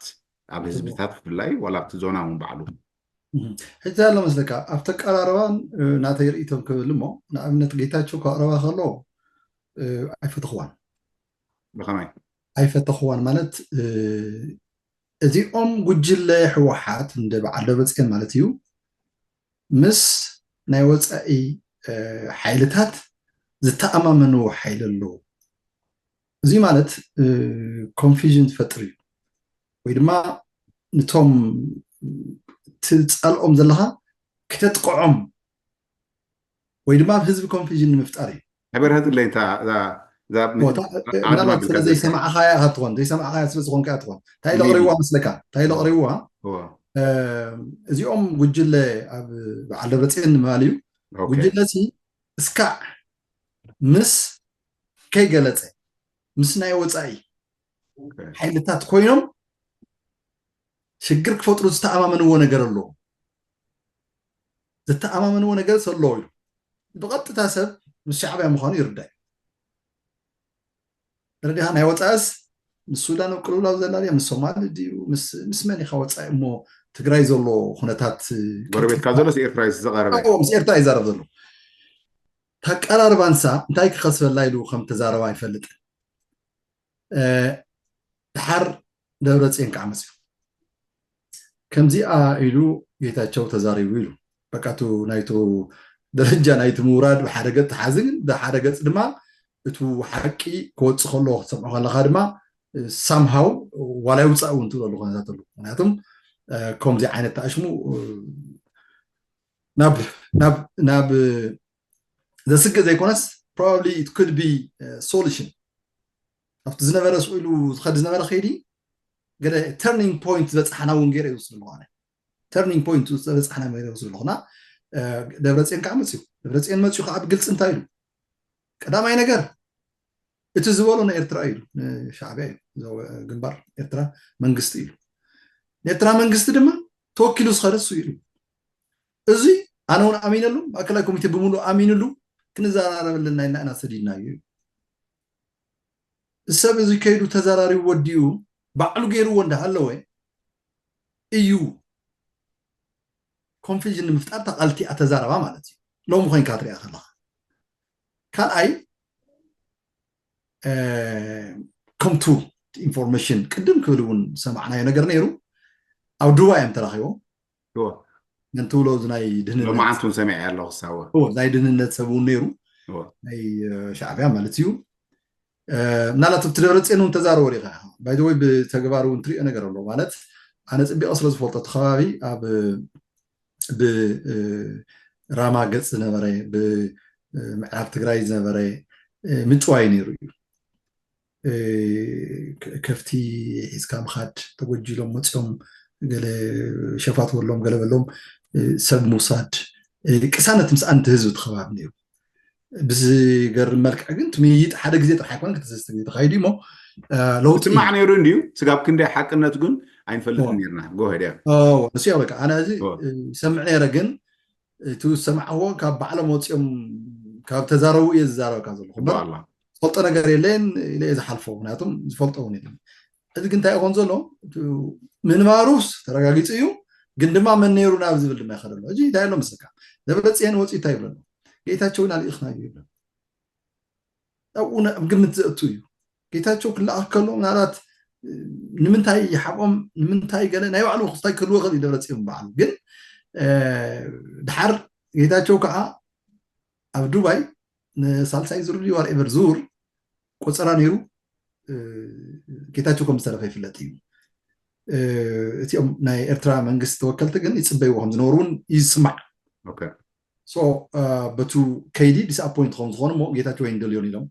ኣብ ህዝብታት ብፍላይ ዋላ ኣብቲ ዞና እውን ባዕሉ ሕጂ ኣሎ መስለካ ኣብቲ ኣቀራርባን ናተይ ርእቶም ክብል እሞ ንኣብነት ጌታቸው ከቕረባ ከሎ ኣይፈተኽዋን ብኸመይ ኣይፈተኽዋን ማለት እዚኦም ጉጅለ ህወሓት እንደ በዓል ደብረፅየን ማለት እዩ ምስ ናይ ወፃኢ ሓይልታት ዝተኣማመንዎ ሓይሊ ኣለዎ እዚ ማለት ኮንፊዥን ትፈጥር እዩ ወይ ድማ ንቶም ትፀልኦም ዘለካ ክተጥቅዖም ወይ ድማ ኣብ ህዝቢ ኮንፊዥን ንምፍጣር እዩ ሕበርሀትለይ ምናልባት ስለ ዘይሰማዕኻያ ትኾን ዘይሰማዕኻያ ስለ ዝኾንካ ትኾን እንታይ ለቕሪዋ መስለካ እንታይ ለቕሪዋ እዚኦም ጉጅለ ኣብ በዓል ደብረፅየን ንምባል እዩ ጉጅለ ሲ እስካዕ ምስ ከይገለፀ ምስ ናይ ወፃኢ ሓይልታት ኮይኖም ሽግር ክፈጥሩ ዝተኣማመንዎ ነገር ኣለዎ ዝተኣማመንዎ ነገር ኣለዎ እዩ ብቐጥታ ሰብ ምስ ሻዕብያ ምዃኑ ይርዳእ ረዲኻ ናይ ወፃእስ ምስ ሱዳን ኣብ ቅልውላው ዘላ ድያ ምስ ሶማሊ ድዩ ምስ መን ኢኻ ወፃኢ እሞ ትግራይ ዘሎ ኩነታት ጎረቤትካ ዘሎ ኤርትራ እዩ ዝዘቐረበ ምስ ኤርትራ ይዛረብ ዘሎ ታቀራርባ ንሳ እንታይ ክኸስበላ ኢሉ ከም ተዛረባ ይፈልጥ ድሓር ደብረፅዮን ከዓ መፅኡ ከምዚኣ ኢሉ ጌታቸው ተዛሪቡ ኢሉ በቃ ናይቱ ደረጃ ናይቲ ምውራድ ብሓደ ገፅ ተሓዚ ግን ብሓደ ገፅ ድማ እቱ ሓቂ ክወፅእ ከለዎ ክትሰምዖ ከለካ ድማ ሳምሃው ዋላ ይውፃእ እውን ትብለሉ ኩነታት ኣሎ ምክንያቱም ከምዚ ዓይነት ተኣሽሙ ናብ ናብ ናብ ዘስግእ ዘይኮነስ probably it could be solution ኣብቲ ዝነበረ ስኢሉ ዝኸድ ዝነበረ ከይዲ ገለ turning point ዝበፅሓና እውን ገይረ ይወስድ ምኳነ turning point ዝበፃሕና መ ዘለኹና። ደብረፅዮን ከዓ መፅዩ። ደብረፅዮን መፅዩ ከዓ ብግልፂ እንታይ ኢሉ? ቀዳማይ ነገር እቲ ዝበሎ ንኤርትራ እዩ ኢሉ፣ ንሻዕብያ እዩ። ግንባር ኤርትራ መንግስቲ ኢሉ። ንኤርትራ መንግስቲ ድማ ተወኪሉ ዝኸደ እሱ ኢሉ። እዚ ኣነ እውን ኣሚነሉ፣ ማእከላይ ኮሚቴ ብምሉእ ኣሚንሉ፣ ክንዘራረበልና ኢልና ኢና ሰዲድናዮ እዩ። ሰብ እዚ ከይዱ ተዘራሪቡ ወዲኡ ባዕሉ ገይርዎ እንዳሃለወ እዩ ኮንፊዥን ንምፍጣር ተቓልቲኣ ተዛረባ ማለት እዩ። ሎሚ ኮይንካ ትሪኣ ከለኻ ካልኣይ ከምቱ ኢንፎርሜሽን ቅድም ክብል እውን ዝሰማዕናዮ ነገር ነይሩ። ኣብ ዱባይ እዮም ተራኺቦም። ነንትብሎ ናይ ድህንነት ሎማዓንቱን ሰሚዐ ኣለኹ ሳወ ናይ ድህንነት ሰብ እውን ነይሩ፣ ናይ ሻዕብያ ማለት እዩ። ምናልባት ኣብቲ ደብረፅዮን እውን ተዛረቦ ሪኢኻ ባይዘወይ ብተግባር እውን ትሪኦ ነገር ኣሎ ማለት ኣነ ፅቢቐ ስለ ዝፈልጦ እቲ ከባቢ ኣብ ብራማ ገፅ ዝነበረ ብምዕራብ ትግራይ ዝነበረ ምጭዋይ ነይሩ እዩ። ከፍቲ ሒዝካ ምኻድ ተጎጅሎም መፅኦም ገለ ሸፋት በሎም ገለ በሎም ሰብ ምውሳድ ቅሳነት ምስ ኣንቲ ህዝቢ እቲ ከባቢ ነይሩ። ብዝገርም መልክዕ ግን ትምይይጥ ሓደ ግዜ ጥራሕ ኣይኮነ ክልተ ሰለስተ ግዜ ተኻይዱ እሞ ለውጢ ትማዕ ነይሩ እንድዩ። ስጋብ ክንደይ ሓቅነት ግን ኣይንፈልጥን ነርና። ጎሄድ እያ ንሱ ያው በቃ ኣነ እዚ ይሰምዕ ነይረ ግን እቲ ዝሰማዕዎ ካብ ባዕሎም ወፂኦም ካብ ተዛረቡ እየ ዝዛረበካ ዘለኹ እምበር ዝፈልጦ ነገር የለን ኢለ እየ ዝሓልፎ። ምክንያቱም ዝፈልጦ እውን የለን። እዚ ግን እንታይ ይኾን ዘሎ ምንባሩስ ተረጋጊፁ እዩ። ግን ድማ መን ነይሩ ናብ ዝብል ድማ ይኸደ ኣሎ። እዚ እንታይ ኣሎ መስለካ ደብረፅየን ወፂኡ እንታይ ይብለ ኣሎ ጌታቸው ኢና ልኢኽናዮ ይብለ ኣብኡ ኣብ ግምት ዘእቱ እዩ። ጌታቸው ክለኣኽ ከሎ ምናልባት ንምንታይ ይሓቆም ንምንታይ ገለ ናይ ባዕሉ ክስታይ ክህልዎ ክእል እዩ ደብረፅዮን በዓሉ ግን ድሓር ጌታቸው ከዓ ኣብ ዱባይ ንሳልሳይ ዙር ድዩ ዋርኤቨር ዙር ቆፀራ ነይሩ ጌታቸው ከም ዝተረፈ ይፍለጥ እዩ። እቲኦም ናይ ኤርትራ መንግስቲ ተወከልቲ ግን ይፅበይዎ ከም ዝነበሩ እውን ይስማዕ። በቱ ከይዲ ዲስኣፖይንት ከም ዝኾኑ እሞ ጌታቸው ኣይንደልዮን ኢሎም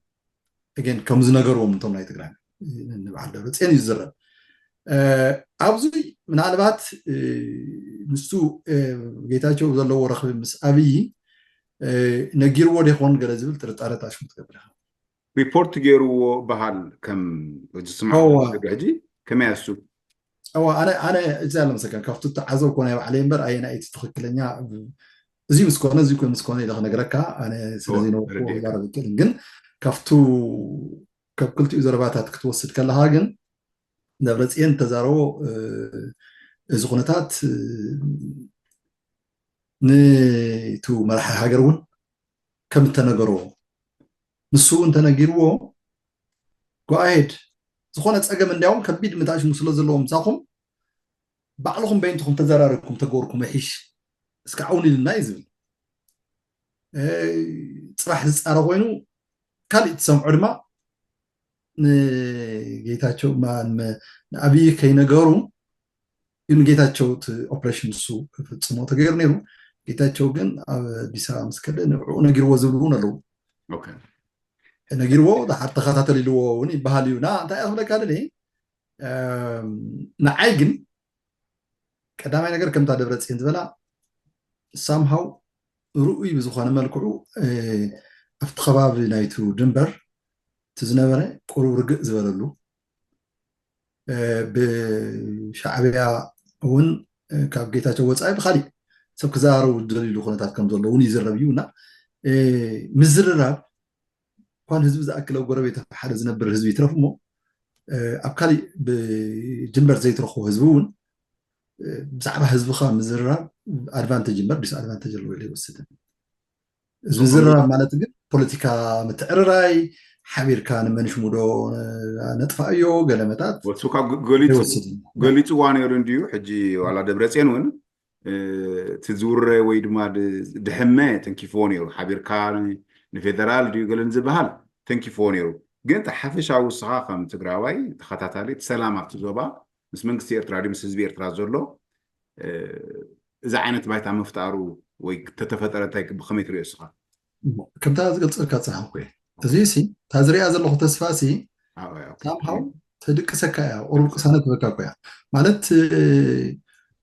ግን ከም ዝነገርዎም እንቶም ናይ ትግራይ ንበዓል ደብረፅዮን እዩ ዝዝረብ። ኣብዚ ምናልባት ንሱ ጌታቸው ዘለዎ ረኽቢ ምስ ኣብይ ነጊርዎ ዶ ይኾን ገለ ዝብል ጥርጣረ ታሽሙ ትገብር ኢኻ። ሪፖርት ገይርዎ በሃል ከም ዝስማዕ ሕጂ ከመይ ኣሱ ኣነ ኣነ እዚ ኣለመሰከን ካብቲ ተዓዘብኮ ናይ ባዕለይ እምበር ኣየናይቲ ትኽክለኛ እዚ ምስ ኮነ እዚ ኮነ ምስ ኮነ ኢለ ክነግረካ ኣነ ስለዚ ነወቅዎ ክዛረብ ይክእልን ግን ካብቱ ካብ ክልቲኡ ዘረባታት ክትወስድ ከለካ ግን ደብረፅየን ተዛረቦ እዚ ኩነታት ንቱ መራሒ ሃገር እውን ከም እተነገሮ ንሱ እውን ተነጊርዎ go ahead ዝኾነ ፀገም እንዲያውም ከቢድ ምታሽሙ ስለ ዘለዎ ምሳኹም ባዕልኹም በይንትኹም ተዘራሪብኩም ተገበርኩም ይሕሽ እስካዕ እውን ኢልና እዩ ዝብል። ፅባሕ ዝፃረ ኮይኑ ካሊእ ትሰምዖ ድማ ንጌታቸው ንኣብይ ከይነገሩ እዩ ንጌታቸው እቲ ኦፕሬሽን ንሱ ክፍፅሞ ተገይሩ ነይሩ። ጌታቸው ግን ኣብ ኣዲስ ኣበባ ምስ ከደ ንዕኡ ነጊርዎ ዝብሉ እውን ኣለዉ። ነጊርዎ ድሓር ተኸታተል ኢልዎ እውን ይበሃል እዩ። ና እንታይ ክብለካ ደልየ ንዓይ ግን ቀዳማይ ነገር ከምታ ደብረፅዮን ዝበላ ሳምሃው ርኡይ ብዝኾነ መልክዑ ኣብቲ ከባቢ ናይቱ ድንበር እቲ ዝነበረ ቁሩብ ርግእ ዝበለሉ ብሻዕብያ እውን ካብ ጌታቸው ወፃኢ ብካሊእ ሰብ ክዘራረቡ ዝደልይሉ ኩነታት ከም ዘሎ እውን ይዝረብ እዩ እና ምዝርራብ እንኳን ህዝቢ ዝኣክል ኣብ ጎረቤት ሓደ ዝነብር ህዝቢ ይትረፍ እሞ ኣብ ካሊእ ብድንበር ዘይትረኽቦ ህዝቢ እውን ብዛዕባ ህዝብኻ ምዝርራብ ኣድቫንቴጅ እምበር ዲስ ኣድቫንቴጅ ኣለዎ ኢለ ይወስድን። እዚ ምዝርራብ ማለት ግን ፖለቲካ ምትዕርራይ ሓቢርካ ንመንሽሙዶ ነጥፋእዮ ገለመታት ገሊፅዋ ነይሩ እንድዩ። ሕጂ ዋላ ደብረፅዮን እውን እቲ ዝውረ ወይ ድማ ድሕመ ተንኪፍዎ ነይሩ። ሓቢርካ ንፌደራል ድዩ ገለን ዝበሃል ተንኪፍዎ ነይሩ። ግን እቲ ሓፈሻዊ እስኻ ከም ትግራዋይ ተኸታታሊ እቲ ሰላም ኣብቲ ዞባ ምስ መንግስቲ ኤርትራ ድዩ ምስ ህዝቢ ኤርትራ ዘሎ እዚ ዓይነት ባይታ ምፍጣሩ ወይ ተተፈጠረ እንታይ ብኸመይ ትሪኦ እስኻ? ከምታ ዝገልፀልካ ፀሓፍኩ እየ። እዚ ሲ እታ ዝሪኣ ዘለኹ ተስፋ ሲ ሳምሃው ተድቅሰካ እያ፣ ቁሩብ ቅሳነት ትበካ እኮ እያ ማለት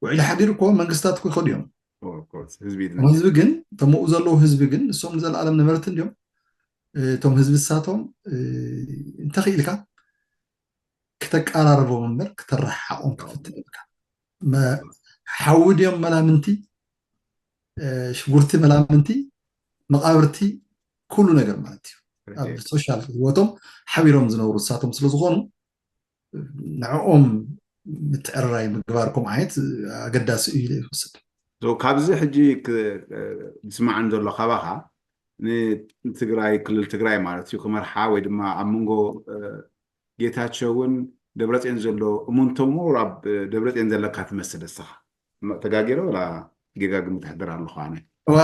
ውዒሉ ሓዲሩ እኮ መንግስታት እኮ ይኸዱ እዮም። Of course፣ ህዝቢ እቶም ህዝቢ ግን፣ እቶም ኣብኡ ዘለዉ ህዝቢ ግን ንሶም ንዘለኣለም ነበርቲ እንዲዮም። እቶም ህዝቢ እሳቶም እንተኽኢልካ ክተቀራርቦም እምበር ክተረሓቆም ክፍትን ኢልካ። ሓዊ ድዮም መላምንቲ፣ ሽጉርቲ መላምንቲ፣ መቃብርቲ፣ ኩሉ ነገር ማለት እዩ። ኣብ ሶሻል ህይወቶም ሓቢሮም ዝነብሩ እሳቶም ስለዝኾኑ ንዕኦም ምትዕርራይ ምግባር ከምኡ ዓይነት ኣገዳሲ እዩ ኢለ ይወስድ። ካብዚ ሕጂ ዝስማዕን ዘሎ ካባኻ ንትግራይ፣ ክልል ትግራይ ማለት እዩ፣ ክመርሓ ወይ ድማ ኣብ መንጎ ጌታቸውን ደብረፅዮን ዘሎ እሙንቶ ምሁር ኣብ ደብረፅዮን ዘለካ ትመስል እስኻ። ተጋጊረ ወላ ጌጋ ግምት ኣሕድር ኣለኹ ኣነ?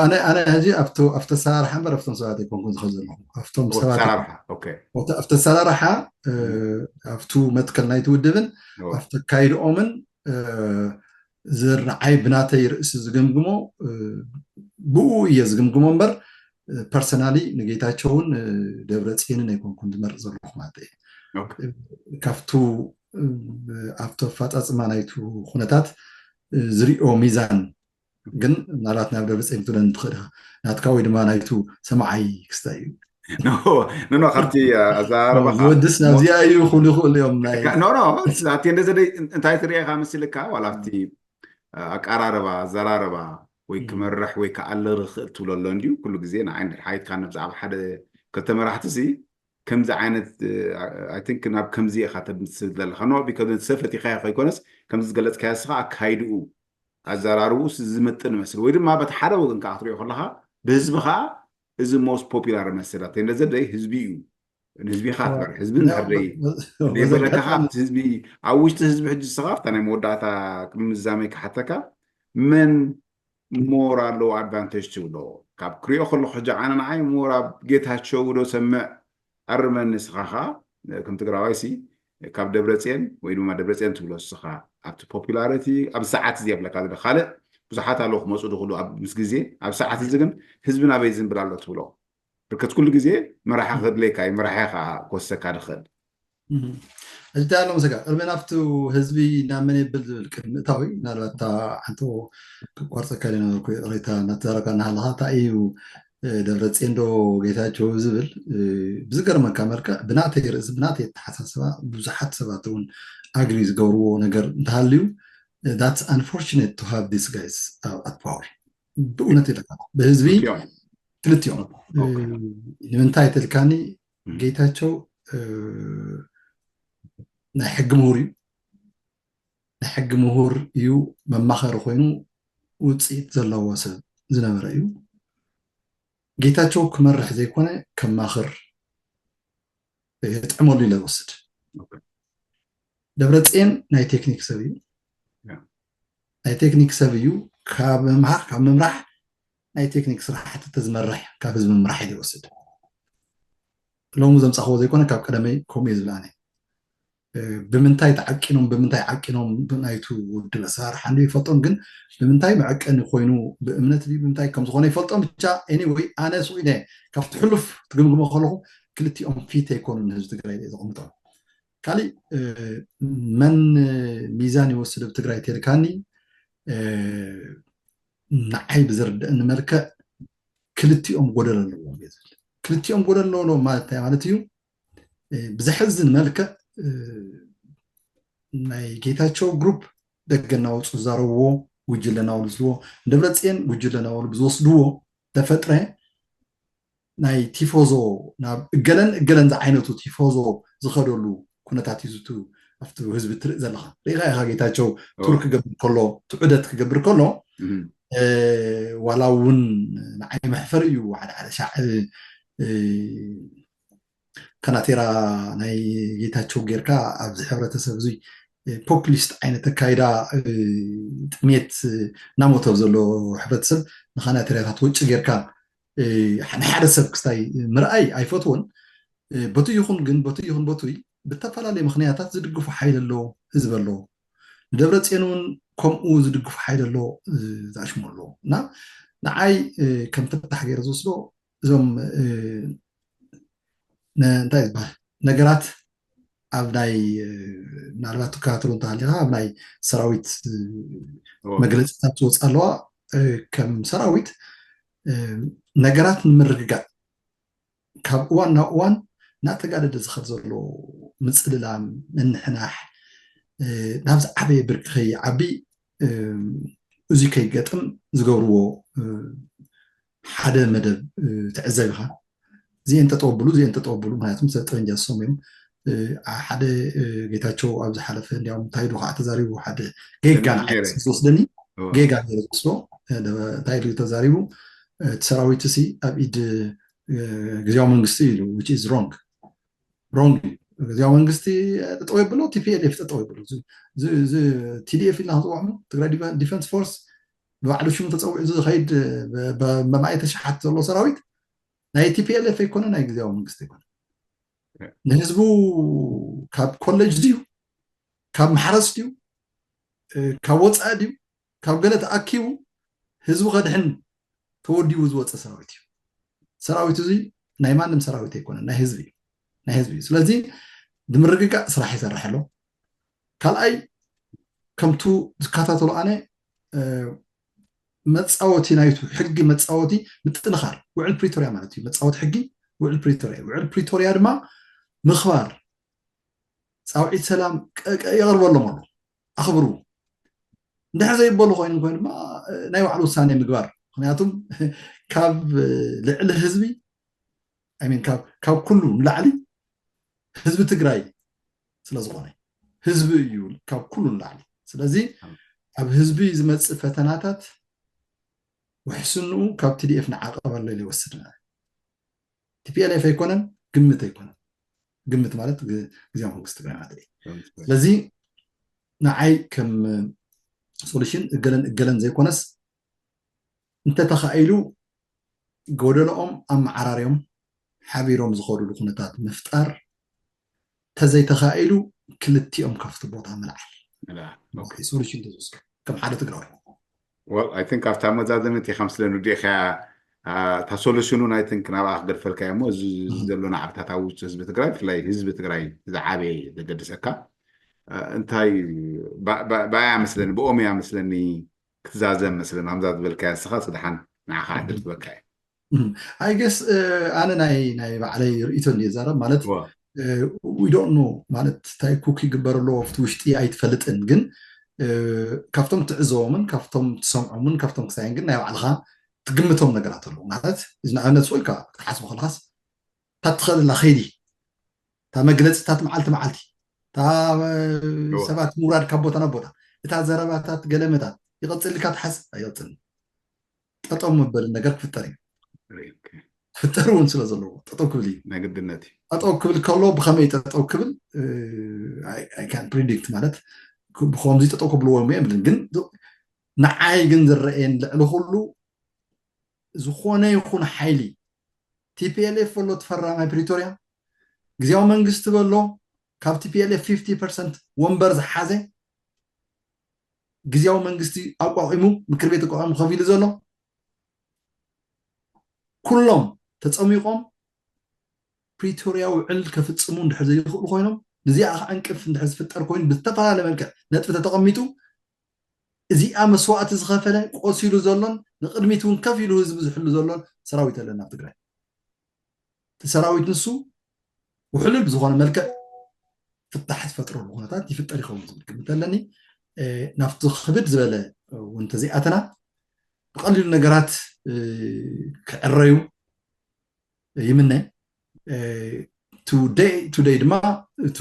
ኣነ ኣነ ሕጂ ኣብቲ ኣብቲ ኣሰራርሓ እምበር ኣብቶም ሰባት ኣይኮንኩን ዝኸል ዘለኹ። ኣብቶም ሰባት ኣሰራርሓ ኦኬ። ኣብቲ ኣሰራርሓ ኣብቱ መትከል ናይቲ ውድብን ኣብቲ ኣካይድኦምን ዝረዓይ ብናተይ ርእሲ ዝግምግሞ ብኡ እየ ዝግምግሞ እምበር ፐርሰናሊ ንጌታቸውን ደብረፅዮንን ኣይኮንኩን ዝመርፅ ዘለኹ ማለት እየ። ካብቱ ኣብቲ ኣፈፃፅማ ናይቱ ኩነታት ዝሪኦ ሚዛን ግን ምናልባት ናብ ደብረፅዮን ክትብለኒ ትኽእል ኢኻ። ናትካ ወይ ድማ ናይቱ ሰማዓይ ክስታይ እዩ። ኖ ኖ ካብቲ ኣዘራርባኻ ወድስ ናብዚኣ እዩ ክብሉ ይኽእሉ እዮም። ናይ ኖ ኖ ናቲ እንደ ዘደይ እንታይ ትሪኤኻ መሲልካ ዋላ ኣብቲ ኣቀራርባ ኣዘራርባ ወይ ክመርሕ ወይ ክኣልር ይኽእል ትብሎ ኣሎ እንድዩ። ኩሉ ግዜ ንዓይ ሓይትካ ብዛዕባ ሓደ ክልተ መራሕቲ ሲ ከምዚ ዓይነት I think ናብ ከምዚ ኢኻ ተምስል ዘለኻ ኖ because ሰብ ፈቲኻዮ ከይኮነስ ከምዚ ዝገለፅካዮ ስኻ ኣካይድኡ ኣዘራርብኡስ ዝምጥን መስል ወይ ድማ በቲ ሓደ ወገን ከዓ ክትሪኦ ከለኻ ብህዝቢ ከዓ እዚ most popular መስል ኣተይ ነዘደይ ህዝቢ እዩ ንህዝቢ ኢኻ ትመርሕ ህዝቢ እንድሕር ደይ ዘይበለካ ከዓ ኣብቲ ህዝቢ ኣብ ውሽጢ ህዝቢ ሕጂ ስኻ ኣብታ ናይ መወዳእታ ቅድሚ ምዛመይ ክሓተካ መን more ኣለዎ advantage ትብሎ ካብ ክሪኦ ከለኹ ሕጂ ዓነ ንዓይ more ኣብ ጌታቸው ዶ ሰምዕ ኣርመኒ ንስኻ ኸዓ ከም ትግራዋይ ሲ ካብ ደብረፅየን ወይ ድማ ደብረፅየን ትብሎ ንስኻ ኣብቲ popularity ኣብ ሰዓት እዚ የብለካ ዝለ ካልእ ብዙሓት ኣለዉ ክመፁ ዝኽእሉ ኣብ ምስ ግዜ ኣብ ሰዓት እዚ ግን ህዝቢ ናበይ ዝንብል ኣሎ ትብሎ ብርከት ኩሉ ግዜ መራሒ ክድለየካ እዩ መራሒ ከዓ ክወሰካ ዝኽእል እዚ እንታይ ኣሎ መሰካ ቅድሚ ናብቲ ህዝቢ ናብ መን የብል ዝብል ቅድሚ እታዊ ምናልባት ሓንቲ ክቋርፀካ ዝነበርኩ ይቕሬታ እናተዛረብካ እናሃለካ እንታይ እዩ ደብረፅዮን ዶ ጌታቸው ዝብል ብዝገርመካ መልክዕ ብናተይ ርእሲ ብናተይ ኣተሓሳስባ ብዙሓት ሰባት እውን ኣግሪ ዝገብርዎ ነገር እንተሃልዩ that's unfortunate to have this guys at power ብእውነት ኢለካ ብህዝቢ ክልቲኦም ንምንታይ ተልካኒ ጌታቸው ናይ ሕጊ ምሁር እዩ ናይ ሕጊ ምሁር እዩ መማኸሪ ኮይኑ ውፅኢት ዘለዎ ሰብ ዝነበረ እዩ ጌታቸው ክመርሕ ዘይኮነ ከማኽር የጥዕመሉ ኢለ ወስድ ደብረፅየን ናይ ቴክኒክ ሰብ እዩ ናይ ቴክኒክ ሰብ እዩ ካብ ምምሃር ካብ ምምራሕ ናይ ቴክኒክ ስራሕቲ ተዝመርሕ ካብ ህዝቢ ምምራሕ ኢለ ወስድ ሎሚ ዘምፃኽዎ ዘይኮነ ካብ ቀደመይ ከምኡ እየ ዝብልኣነ ብምንታይ ተዓቂኖም ብምንታይ ዓቂኖም ናይቱ ውድብ ኣሰራርሓ እንዲ ይፈልጦም ግን ብምንታይ መዐቀኒ ኮይኑ ብእምነት ድዩ ብምንታይ ከም ዝኾነ ይፈልጦም ብቻ anyway ኣነ ስኢነ ካብቲ ሕሉፍ ትግምግሞ ከለኹ ክልቲኦም ፊት ኣይኮኑ ንህዝቢ ትግራይ ዘቕምጦም ካሊእ መን ሚዛን ይወስድ ኣብ ትግራይ ተልካኒ ንዓይ ብዝርድእኒ መልክዕ ክልቲኦም ጎደሎ ኣለዎም ክልቲኦም ጎደሎ ኣለዎም ማለት እንታይ ማለት እዩ ብዘሕዝን መልክዕ ናይ ጌታቸው ግሩፕ ደገ እናወፁ ዝዛረብዎ ጉጅለ እናበሉ ዝዎ ደብረፅየን ጉጅለ እናበሉ ብዝወስድዎ ተፈጥረ ናይ ቲፎዞ ናብ እገለን እገለን ዝዓይነቱ ቲፎዞ ዝኸደሉ ኩነታት እዩ ዝቱ ኣብቲ ህዝቢ ትርኢ ዘለካ ርኢኻ ኢኻ ጌታቸው ቱር ክገብር ከሎ ትዑደት ክገብር ከሎ ዋላ እውን ንዓይ መሕፈር እዩ ሓደ ሓደ ሻዕ ከናቴራ ናይ ጌታቸው ጌርካ ኣብዚ ሕብረተሰብ እዚ ፖፕሊስት ዓይነት ኣካይዳ ጥሜት እናሞተ ዘሎ ሕብረተሰብ ንካናቴራታት ወጪ ጌርካ ንሓደ ሰብ ክስታይ ምርኣይ ኣይፈትዎን በቱ ይኹን ግን በቱ ይኹን በቱይ ብተፈላለየ ምክንያታት ዝድግፉ ሓይል ኣሎ ህዝቢ ኣሎ ንደብረ ፅዮን እውን ከምኡ ዝድግፉ ሓይል ኣሎ ዝኣሽሙ ኣሎ እና ንዓይ ከም ፍታሕ ገይረ ዝወስዶ እዞም እንታይ ዝበሃል ነገራት ኣብ ናይ ምናልባት ትከታተሉ እንተሃሊካ ኣብ ናይ ሰራዊት መግለፅታት ዝወፅ ኣለዋ። ከም ሰራዊት ነገራት ንምርግጋእ ካብ እዋን ናብ እዋን እናተጋደደ ዝኸድ ዘሎ ምፅልላም፣ ምንሕናሕ ናብ ዝዓበየ ብርኪ ከይዓቢ እዚ ከይገጥም ዝገብርዎ ሓደ መደብ ትዕዘብ ኢኻ። እዚአን ጠጠው ኣብሉ፣ እዚአን ጠጠው ኣብሉ። ምክንያቱም ሰብ ጠበንጃ ዝሰሙ እዮም። ሓደ ጌታቸው ኣብ ዝሓለፈ እንዲያውም እንታይ ኢሉ ከዓ ተዛሪቡ፣ ሓደ ጌጋ ንዓይ ዝወስደኒ ጌጋ ገይረ ዝወስዶ። እንታይ ኢሉ ተዛሪቡ? እቲ ሰራዊት ሲ ኣብ ኢድ ግዜያዊ መንግስቲ ኢሉ፣ which is wrong። ሮንግ እዩ። ግዜያዊ መንግስቲ ጠጠው የብሎ፣ ቲፒኤልኤፍ ጠጠው የብሎ። ቲዲኤፍ ኢልና ክንፅውዖም፣ ትግራይ ዲፈንስ ፎርስ፣ ብባዕሉ ሽሙ ተፀዊዑ ዝኸይድ በማእተ ሸሓት ዘሎ ሰራዊት ናይ ቲፒኤልኤፍ ኣይኮነ፣ ናይ ግዜያዊ መንግስቲ ኣይኮነ። ንህዝቡ ካብ ኮሌጅ ድዩ፣ ካብ ማሕረስ ድዩ፣ ካብ ወፃኢ ድዩ፣ ካብ ገለ ተኣኪቡ ህዝቡ ከድሕን ተወዲቡ ዝወፀ ሰራዊት እዩ። ሰራዊት እዚ ናይ ማንም ሰራዊት ኣይኮነን፣ ናይ ህዝቢ እዩ፣ ናይ ህዝቢ እዩ። ስለዚ ንምርግጋእ ስራሕ ይሰርሕ ኣሎ። ካልኣይ ከምቱ ዝከታተሎ ኣነ መፃወቲ ናይቱ ሕጊ መፃወቲ ምጥንኻር ውዕል ፕሪቶርያ ማለት እዩ። መፃወቲ ሕጊ ውዕል ፕሪቶርያ እዩ። ውዕል ፕሪቶርያ ድማ ምኽባር ፃውዒት ሰላም የቕርበሎም ኣሎ። ኣኽብሩ። እንድሕር ዘይበሉ ኮይኑ ኮይኑ ድማ ናይ ባዕሉ ውሳኔ ምግባር። ምክንያቱም ካብ ልዕሊ ህዝቢ፣ I mean፣ ካብ ኩሉ ንላዕሊ ህዝቢ ትግራይ ስለዝኾነ ህዝቢ እዩ ካብ ኩሉ ንላዕሊ። ስለዚ ኣብ ህዝቢ ዝመፅእ ፈተናታት ውሕስንኡ ካብ ቲዲኤፍ ንዓቐብ ኣሎ ኢለ ይወስድ። ቲፒኤልኤፍ ኣይኮነን፣ ግምት ኣይኮነን። ግምት ማለት ግዜያዊ መንግስቲ ትግራይ ማለት እዩ። ስለዚ ንዓይ ከም ሶሉሽን እገለን እገለን ዘይኮነስ እንተተኻኢሉ ጎደለኦም ኣመዓራርዮም ሓቢሮም ዝኸዱሉ ኩነታት ምፍጣር፣ ተዘይተኻኢሉ ክልቲኦም ካብቲ ቦታ ምልዓል ሶሉሽን ተዝወስዱ ከም ሓደ ትግራዊ። ወል ኣይ ቲንክ ኣብታ መዛዘሚት ኢኻ ምስለ ንዲኻ እታ ሶሉሽኑ ናይ ቲንክ ናብኣ ክገድፈልካ እሞ እዚ ዘሎ ናዕብታት ኣብ ውሽጢ ህዝቢ ትግራይ ብፍላይ ህዝቢ ትግራይ ዝዓበየ ዘገድሰካ እንታይ ባያ መስለኒ ብኦም እያ መስለኒ ክትዛዘም መስለኒ ከምዛ ዝበልካያ ንስኻ ስድሓን ንዓኻ ዕድል ዝበካ እየ I guess ኣነ ናይ ናይ ባዕለይ ርእይቶ እንዲ ዛረብ ማለት we don't know ማለት እንታይ ኩክ ይግበር ኣሎ ኣብቲ ውሽጢ ኣይትፈልጥን ግን ካብቶም ትዕዘቦምን ካብቶም ትሰምዖምን ካብቶም ክሳይን ግን ናይ ባዕልኻ ትግምቶም ነገራት ኣለዉ ማለት እዚ ንኣብነት ስኢልካ ክትሓስቦ ከለካስ እታ ትኽእልላ ከይዲ እታ መግለፂታት መዓልቲ መዓልቲ እታ ሰባት ምውራድ ካብ ቦታ ናብ ቦታ እታ ዘረባታት ገለመታት ይቐፅል ኢልካ ትሓስብ ኣይቐፅልን ጠጠው መበሊ ነገር ክፍጠር እዩ ክፍጠር እውን ስለ ዘለዎ ጠጠው ክብል እዩ ናይ ግድነት እዩ ጠጠው ክብል ከሎ ብከመይ ጠጠው ክብል ፕሪዲክት ማለት ብከምዚ ጠጠው ክብልዎ የብልን ግን ንዓይ ግን ዝረአየን ልዕሊ ኩሉ ዝኾነ ይኹን ሓይሊ ቲፒኤልኤፍ በሎ ተፈራማይ ፕሪቶርያ ግዜያዊ መንግስቲ በሎ ካብ ቲፒኤልኤፍ ፊፍቲ ፐርሰንት ወንበር ዝሓዘ ግዜያዊ መንግስቲ ኣቋቂሙ ምክር ቤት ኣቋቂሙ ከፍ ኢሉ ዘሎ ኩሎም ተፀሚቆም ፕሪቶርያ ውዕል ከፍፅሙ እንድሕር ዘይኽእሉ ኮይኖም ንዚኣ ከዓ ዕንቅፍ እንድሕር ዝፍጠር ኮይኑ ብዝተፈላለየ መልክዕ ነጥቢ ተተቐሚጡ እዚኣ መስዋእቲ ዝኸፈለ ቆሲሉ ዘሎን ንቅድሚት እውን ከፍ ኢሉ ህዝቢ ዝሕሉ ዘሎን ሰራዊት ኣለና ኣብ ትግራይ እቲ ሰራዊት ንሱ ውሕሉል ብዝኾነ መልክዕ ፍታሕ ዝፈጥረሉ ኩነታት ይፍጠር ይኸውን ዝብል ግምት ኣለኒ ናብቲ ክብድ ዝበለ እውን ተዘይኣተና ብቐሊሉ ነገራት ክዕረዩ ይምነ ቱደይ ቱደይ ድማ እቱ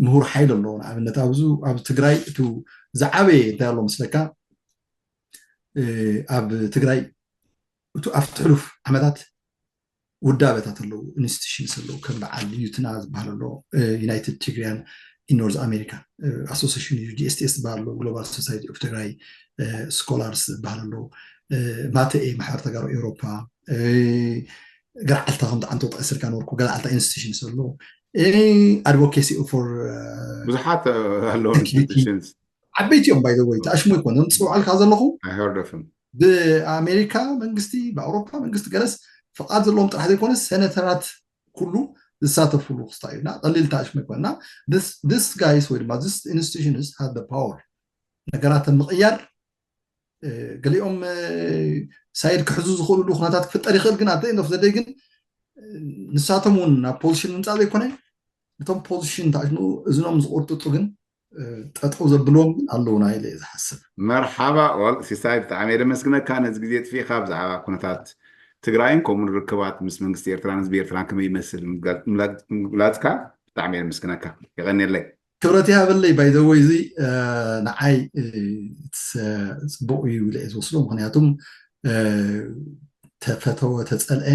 ምሁር ሓይል ኣሎ ንኣብነት ኣብዚ ኣብ ትግራይ እቱ ዝዓበየ እንታይ ኣሎ ምስለካ ኣብ ትግራይ እቱ ኣብቲ ሕሉፍ ዓመታት ውዳበታት ኣለዉ ኢንስቲቱሽንስ ኣለዉ ከም በዓል ዩትና ዝበሃል ኣሎ ዩናይትድ ትግሪያን ኢን ኖርዝ ኣሜሪካ ኣሶሲሽን ዩ ጂ ኤስ ቲ ኤስ ዝበሃል ኣሎ ግሎባል ሶሳይቲ ኦፍ ትግራይ ስኮላርስ ዝበሃል ኣሎ ማተኤ ማሕበር ተጋሩ ኤውሮፓ ገርዓልታ ከምዚ ዓንቶ ጠቂስልካ ነበርኩ ገርዓልታ ኢንስቲቱሽንስ ኣሎ ኣድቮኬሲ ፎር ብዙሓት ኣለዉ ኢንስቲቱሽንስ ዓበይቲ እዮም ባይ ወይ ተኣሽሙ ኣይኮነ ዝፅውዓልካ ዘለኹ ኣይሄርደፍም ብኣሜሪካ መንግስቲ ብኣውሮፓ መንግስቲ ገለስ ፍቓድ ዘለዎም ጥራሕ ዘይኮነ ሴኔተራት ኩሉ ዝሳተፍሉ ክስታይ እዩ። እና ቀሊል ታሽመ ይኮንና። This guys ወይ ድማ this institutions have the power ነገራት ምቕያር። ገሊኦም ሳይድ ክሕዙ ዝኽእሉሉ ኩነታት ክፍጠር ይኽእል፣ ግን ኣተ ኢንዶፍ ዘደይ ግን ንሳቶም እውን ናብ ፖዚሽን ምምፃእ ዘይኮነ፣ እቶም ፖዚሽን ታሽሙ እዝኖም ዝቆርጥጡ ግን ጠጠው ዘብልዎም ግን ኣለውና ኢለ እየ ዝሓስብ። መርሓባ። ዋል ሲሳይ፣ ብጣዕሚ እየ ደመስግነካ ነዚ ግዜ ጥፊእካ ብዛዕባ ኩነታት ትግራይን ከምኡ ርክባት ምስ መንግስቲ ኤርትራን ህዝቢ ኤርትራን ከመይ ይመስል ምግላፅካ ብጣዕሚ እየ ደመስግነካ። የቐንየለይ። ክብረት ይሃበለይ። ባይዘወይ እዚ ንዓይ ጽቡቅ እዩ ኢለ እየ ዝወስዶ። ምክንያቱም ተፈተወ ተፀልአ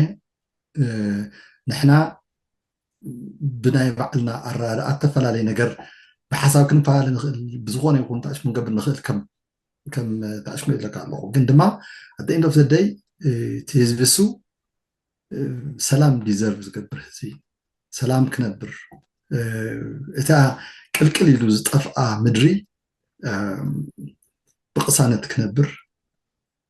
ንሕና ብናይ ባዕልና ኣረዳድኣ ኣተፈላለየ ነገር ብሓሳብ ክንፈላለ ንኽእል፣ ብዝኾነ ይኹን ታሽ ክንገብር ንኽእል ከም ከም ታሽሙ ኢለካ ኣለኹ። ግን ድማ ኣደ ኢንድ ኦፍ ዘደይ እቲ ህዝቢ እሱ ሰላም ዲዘርቭ ዝገብር ህዝቢ፣ ሰላም ክነብር፣ እታ ቅልቅል ኢሉ ዝጠፍኣ ምድሪ ብቅሳነት ክነብር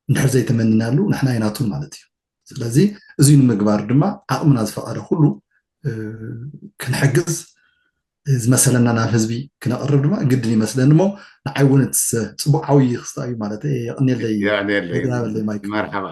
እንድሕር ዘይተመንናሉ ንሕና ኣይናቱን ማለት እዩ። ስለዚ እዚ ንምግባር ድማ ዓቕምና ዝፈቐደ ኩሉ ክንሕግዝ ዝመሰለና ናብ ህዝቢ ክነቕርብ ድማ ግድን ይመስለኒ። እሞ ንዓይ እውን እቲ ጽቡቅ ዓብይ ክስታ እዩ ማለት እየ። የቐንየለይ። የቐንየለይ። ይግናበለይ ማይክ። መርሓባ።